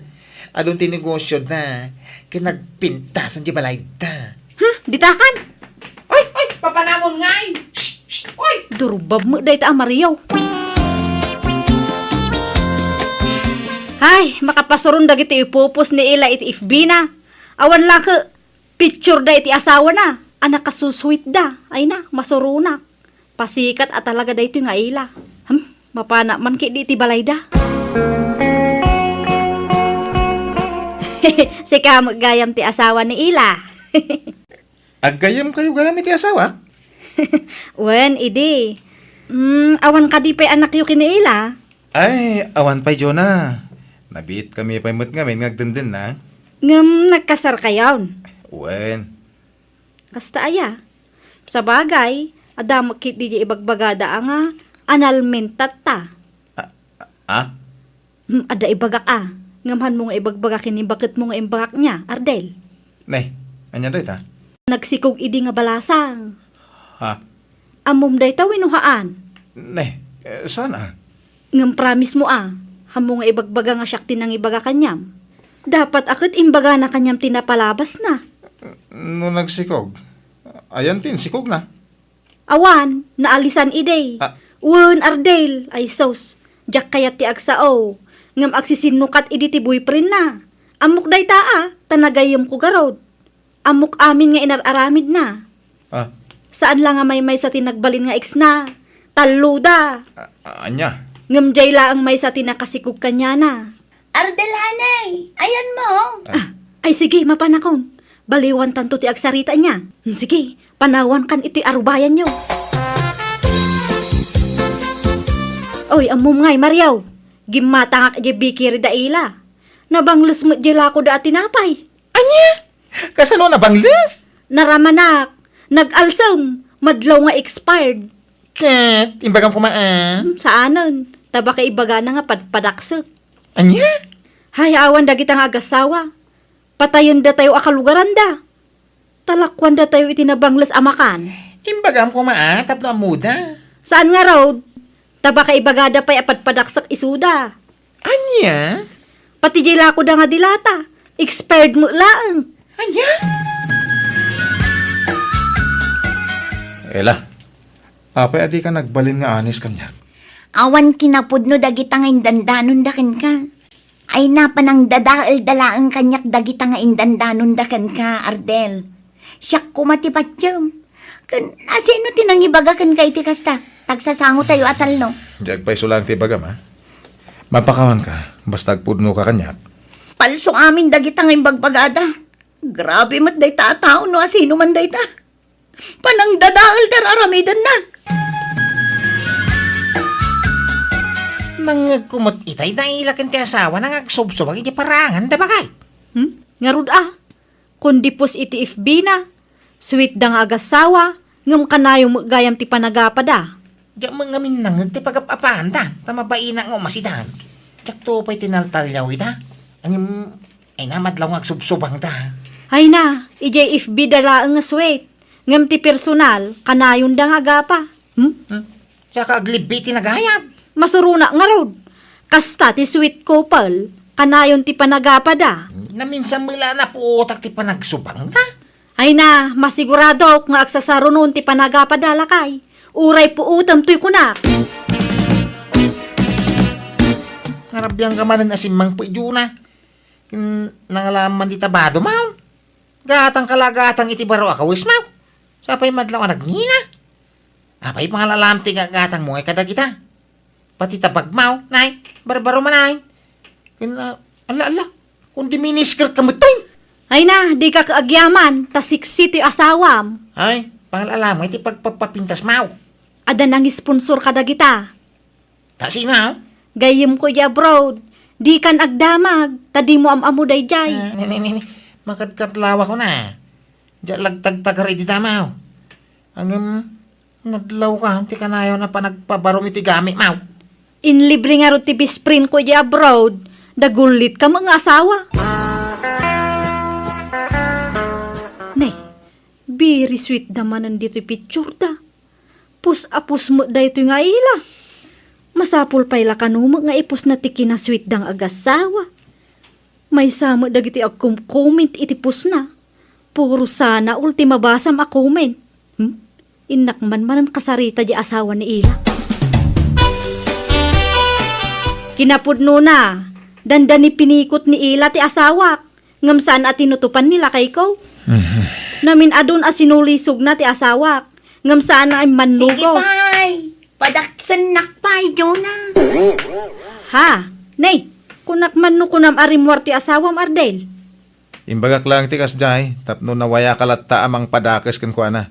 Adun ti negosyo da. Ken nagpintasan ti balay da. Hmm, ditakan? Oy, oy, papanamon ngay! Shh, shh, oy! Durbab met dayta a Mario. Ay, makapasuron dagiti ipupos ni Ella iti F B na. Awan la ket picture da iti asawana a nakasusweet da. Ay na, masuronak. Pasikat a talaga daytoy nga Ella. Hmm, mapanak man ketdi iti balayda. Sika met gayam ti asawa ni Ella. Aggayyemkayo gayam iti asawak? Wen, idi. Hmm, awan kadi pay anakyo ken ni Ila? Ay, awan pay, Jonah. Nabiitkami pay met ngamin nga agdendenna. Ngem nagkasarkayon? Wen. Kasta aya? Sabagay, adda met ketdi diay ibagbagada a nga annulment tatta. Ah, ah? Hmm, adda ibagak a. Ngem hanmo nga ibagbaga ken ni baketmo nga imbagak niya, Ardel. Ne, ania dayta? Nagsikog idi nga balasang. Ha? Ammom dayta wenno haan? Ne, eh, saan a? Ngem promise mo a, hanmo nga ibagbaga nga siak ti nangibaga kaniam. Dapat a ket imbagana kaniam ti napalabasna. No nagsikog, ayan ti insikogna. Awan, naalisan idi. Ah. Wen, Ardel, ay sus, diak kayat ti agsao. Ngem agsisinnukat idi ti boyfriendna. Ammok dayta a, ta nagayyemko garud. Ammok amin nga inar-aramidna. Ah. Saan la nga maymaysa ti nagbalin nga exna. Talloda. Ah, ania? Ngem diay laeng maysa ti nakasikog kaniana. Ardel, hanay, ayanmo? Ah, ay sige, mapanakon. Baliwantanto ti agsarita ania. Hmm, sige, panawankan itoy arubayanyo. Oy, ammom ngay, Mario. Gimmatangak idiay bakery da Ila. Nabangles met diay lakoda a tinapay. Ania? Kasano nabangles? Naramanak. Nag-alsem. Madlaw nga expired. Ket, imbagam koma a? Hmm, saanen. Ta baka ibagana nga padpadaksek. Ania? Hay, awan dagita nga agassawa. Patayendatayo a kalugaranda. Talakuandatayo iti nabangles a makan. Imbagam koma a, tapno ammoda. Saan ngarud? Ta baka ibagada pay a padpadaksek isuda. Ania? Pati diay lakoda nga dilata, expired met laeng. Ania? Ela, apay a dika nagbalin nga anis kaniak? Awan kinapudno dagita nga indandanonda kenka. Ay, na, panangdadaelda laeng kaniak dagita nga indandanonda kenka, Ardel. Siak koma ti patiem. Ken, asino ti nangibaga kenka iti kasta? Tagsasangotayo a talno. Diak pay isu laeng ti ibagam, a? Mapakawanka, basta agpudnoka kaniak. Palso amin dagita nga imbagbagada. Grabe met dayta a tao no asino man dayta. Panangdadael ti ar-aramidenna. Nangngegko met itay da Ila ken ti asawana nga agsubsubag iti paranganda, bakay. Hmm? Ngarud a? Kundi post iti F B na, sweet da nga agassawa, ngem kanayon met gayam ti panagapada. Diak met ngamin nangngeg ti pagap-apaanda, ta mabainak nga umasidan. Diakto pay tinaltaliaw ida. Ngem, ay na, madlaw nga agsubsubangda. Ay na, idiay F B da laeng nga sweet, ngem ti personal, kanayonda nga agapa. Hmm? Hmm? Saka aglibbi ti nagayat. Masuronak ngarud. Kasta ti sweet couple, kanayon ti panagapada. Naminsan met la napuotak ti panagsubangda. Ay na, masiguradok nga agsasarunon ti panagapada, lakay. Uray puotem toy kunak. Narabiangka manen a simmangpet, Jonah. Ken nangalaman dita bado, maw. Gatangka la gatang iti baro a kawes, maw. Sapay madlaw a nagngina. Apay pangal-alam ti gagatangmo ngay kadagita? Pati ta bagmaw, nay, barbaro man, ay. Ken, ah, ala, ala, kundi minisker ka met, ay. Ay na, dika agyaman, ta siksi ti asawam. Ay, pangal-alam ngay ti pagpapapintas, maw. Adda nangisponsor kadagita. Ta sino? Gayyemko idiay abroad. Dikan agdamag, ta dimo am-ammo daydiay. Ah, ni, ni, ni, ni. Makadkatlawakon a. Diak lagtagtagar idi damaw. Ngem, nadlawka ti kanayon a panagpabarom iti gamit, maw. Inlibre ngarud ti best friend ko idiay abroad, da gullitka met nga asawa. Ne, very sweet da manen ditoy picture da. Pus a pus met daytoy nga Ila. Masapul pay la kano met nga ipusna ti kinasweet da nga agassawa. Maysa met dagiti agkom-comment iti pusna. Puro sana all ti mabasam a comment. Hmm? Innak man manen kasarita di asawa ni Ila. Kinapudnona, dandani pinikot ni Ila ti asawak. Ngem saan a tinutopan ni lakayko. Mhm. Namin-adun a sinulisogna ti asawak. Ngem saan a immannugo. Sige pay. Padaksennak pay, Jonah. Ha? Nay, kunak man no kunam a rimmuar ti asawam, Ardel? Imbagak laeng ti kasdiay, tapno nawayaka latta a mangpadakes kenkuana.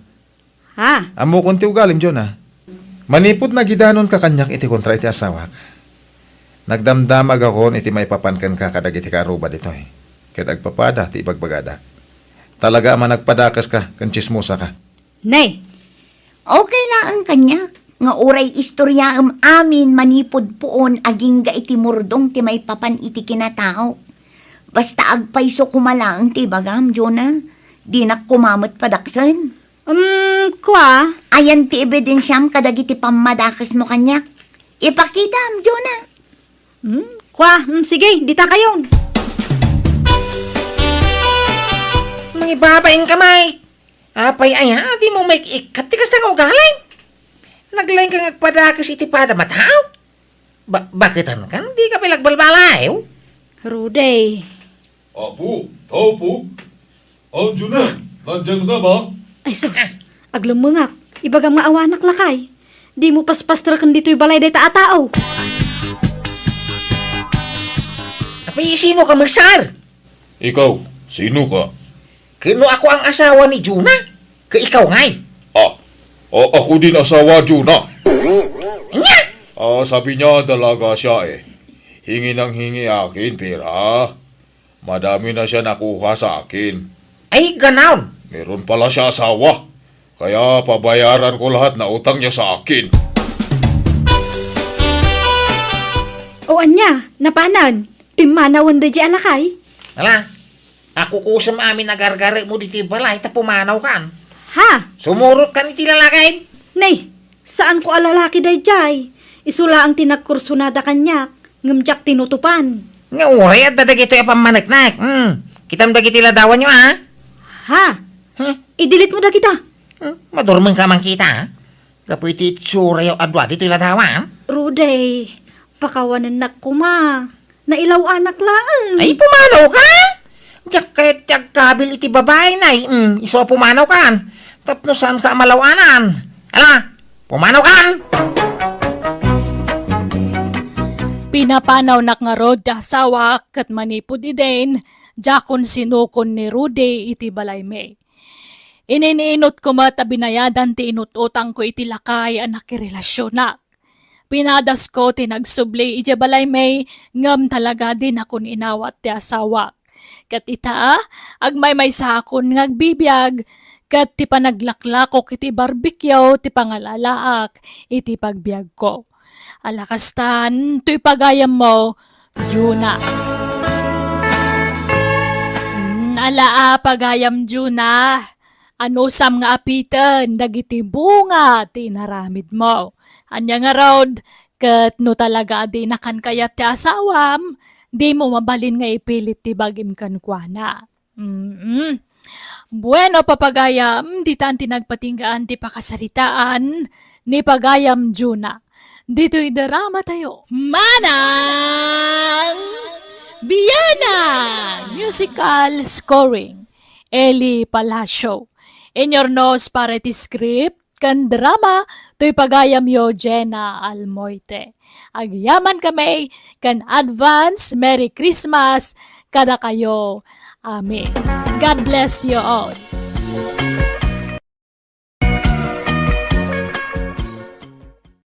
Ha? Ammokon ti ugalim, Jonah. Manipud nagidanonka kaniak iti kontra iti asawak, nagdamdama gakon iti maipapan kenka kadagiti kaaruba ditoy, ket agpapada ti ibagbagadak. Talaga a managpadakeska ken tsismosaka. Ne, okay laeng kaniak nga uray istoriaem amin manipud puon agingga iti murdong ti maipapan iti kinatao. Basta agpayso koma laeng ti ibagam, Jonah. Dinak koma met padaksen. Um, kua? Ayan ti ebidensiam kadagiti pammadakesmo kaniak. Ipakitam, Jonah. Hmm, kua? Hmm, sige, dita kayon. Mangibabain ka, Mike. Apay aya, di mo maik-ikkat ti kasta nga ugalim? Naglaing ka nga agpadakes iti pada mataaw? Ba-, baketan kan, di ka pay agbalbalayo? Rudy. Apo, tao po. Anjo na, nandiyan ka ba? Ay sus, aglemmengak. Ibagam nga awanak lakay. Di mo paspastreken ditoy balay dayta a tao. Apay, sino ka, Magsar? Ikaw, sino ka? Ken no ako ang asawa ni Jonah, ket ikaw ngay? Ah, a-, ako din asawa, Jonah. Nya? Ah, sabi niya, dalaga siya eh. Hingi nang hingi akin pera. Madami na siya nakuha sa akin. Ay, ganon. Meron pala siya asawa. Kaya pabayaran ko lahat na utang niya sa akin. O ania, napanan? Pimmanawen daydiay a lakay? Ala, akukusem amin a gargaremo ditoy balay ta pumanawkan. Ha? Sumurotkan iti lalaki. Nay, saanko a lalaki daydiay. Isu laeng ti nagkursunada kaniak, ngem diak tinutopan. Nga uray adda dagitoy a pammaneknek. Hmm. Kitam dagiti ladawanyo, a? Ha? Huh? I-delete mo dagita. Hmm? Madurmeng ka man kita, a? Gapu iti itsura'yo a dua ditoy ladawan. Rudy, pakawanennak koma. Nailaw-anak laeng. Ay, pumanaw ka? Diak kayat ti agkabil iti babai, nay. Mm, isu a pumanaw kan. Tapno saan ka a malaw-anan. Ala, pumanaw kan! Pinapanawnak ngarud ti asawak ket manipud idin, diakon sinukon ni Rudy iti balaymi. Iniinutko met a binayadan ti inut-utangko iti lakay a nakirelasionak. Pinadasko ti nagsubli idiay balaymi, ngem talaga dinakon inawat ti asawak. Ket ita, agmaymaysakon nga agbibiag, ket ti panaglaklakok iti barbecue ti pangalalaak iti pagbiagko. Ala kastan, toy pagayammo, Juna. Mm, ala a pagayam, Juna. Anusam nga apiten dagiti bunga ti inaramidmo. Ania ngarud, ket no talaga a dinakan kayat ti asawam, dimo mabalin nga ipilit ti bagim kenkuana. Mm. Bueno, papagayam, ditan ti nagpatinggaan ti pakasaritaan ni pagayam Juna. Ditoy drama tayo. Manang Biana! Musical scoring, Eli Palacio. Inyurnos para iti script ken drama toy pagayamyo, Jena Almoite. Agyaman kami ken advance Merry Christmas kadakayo. Amen. God bless you all.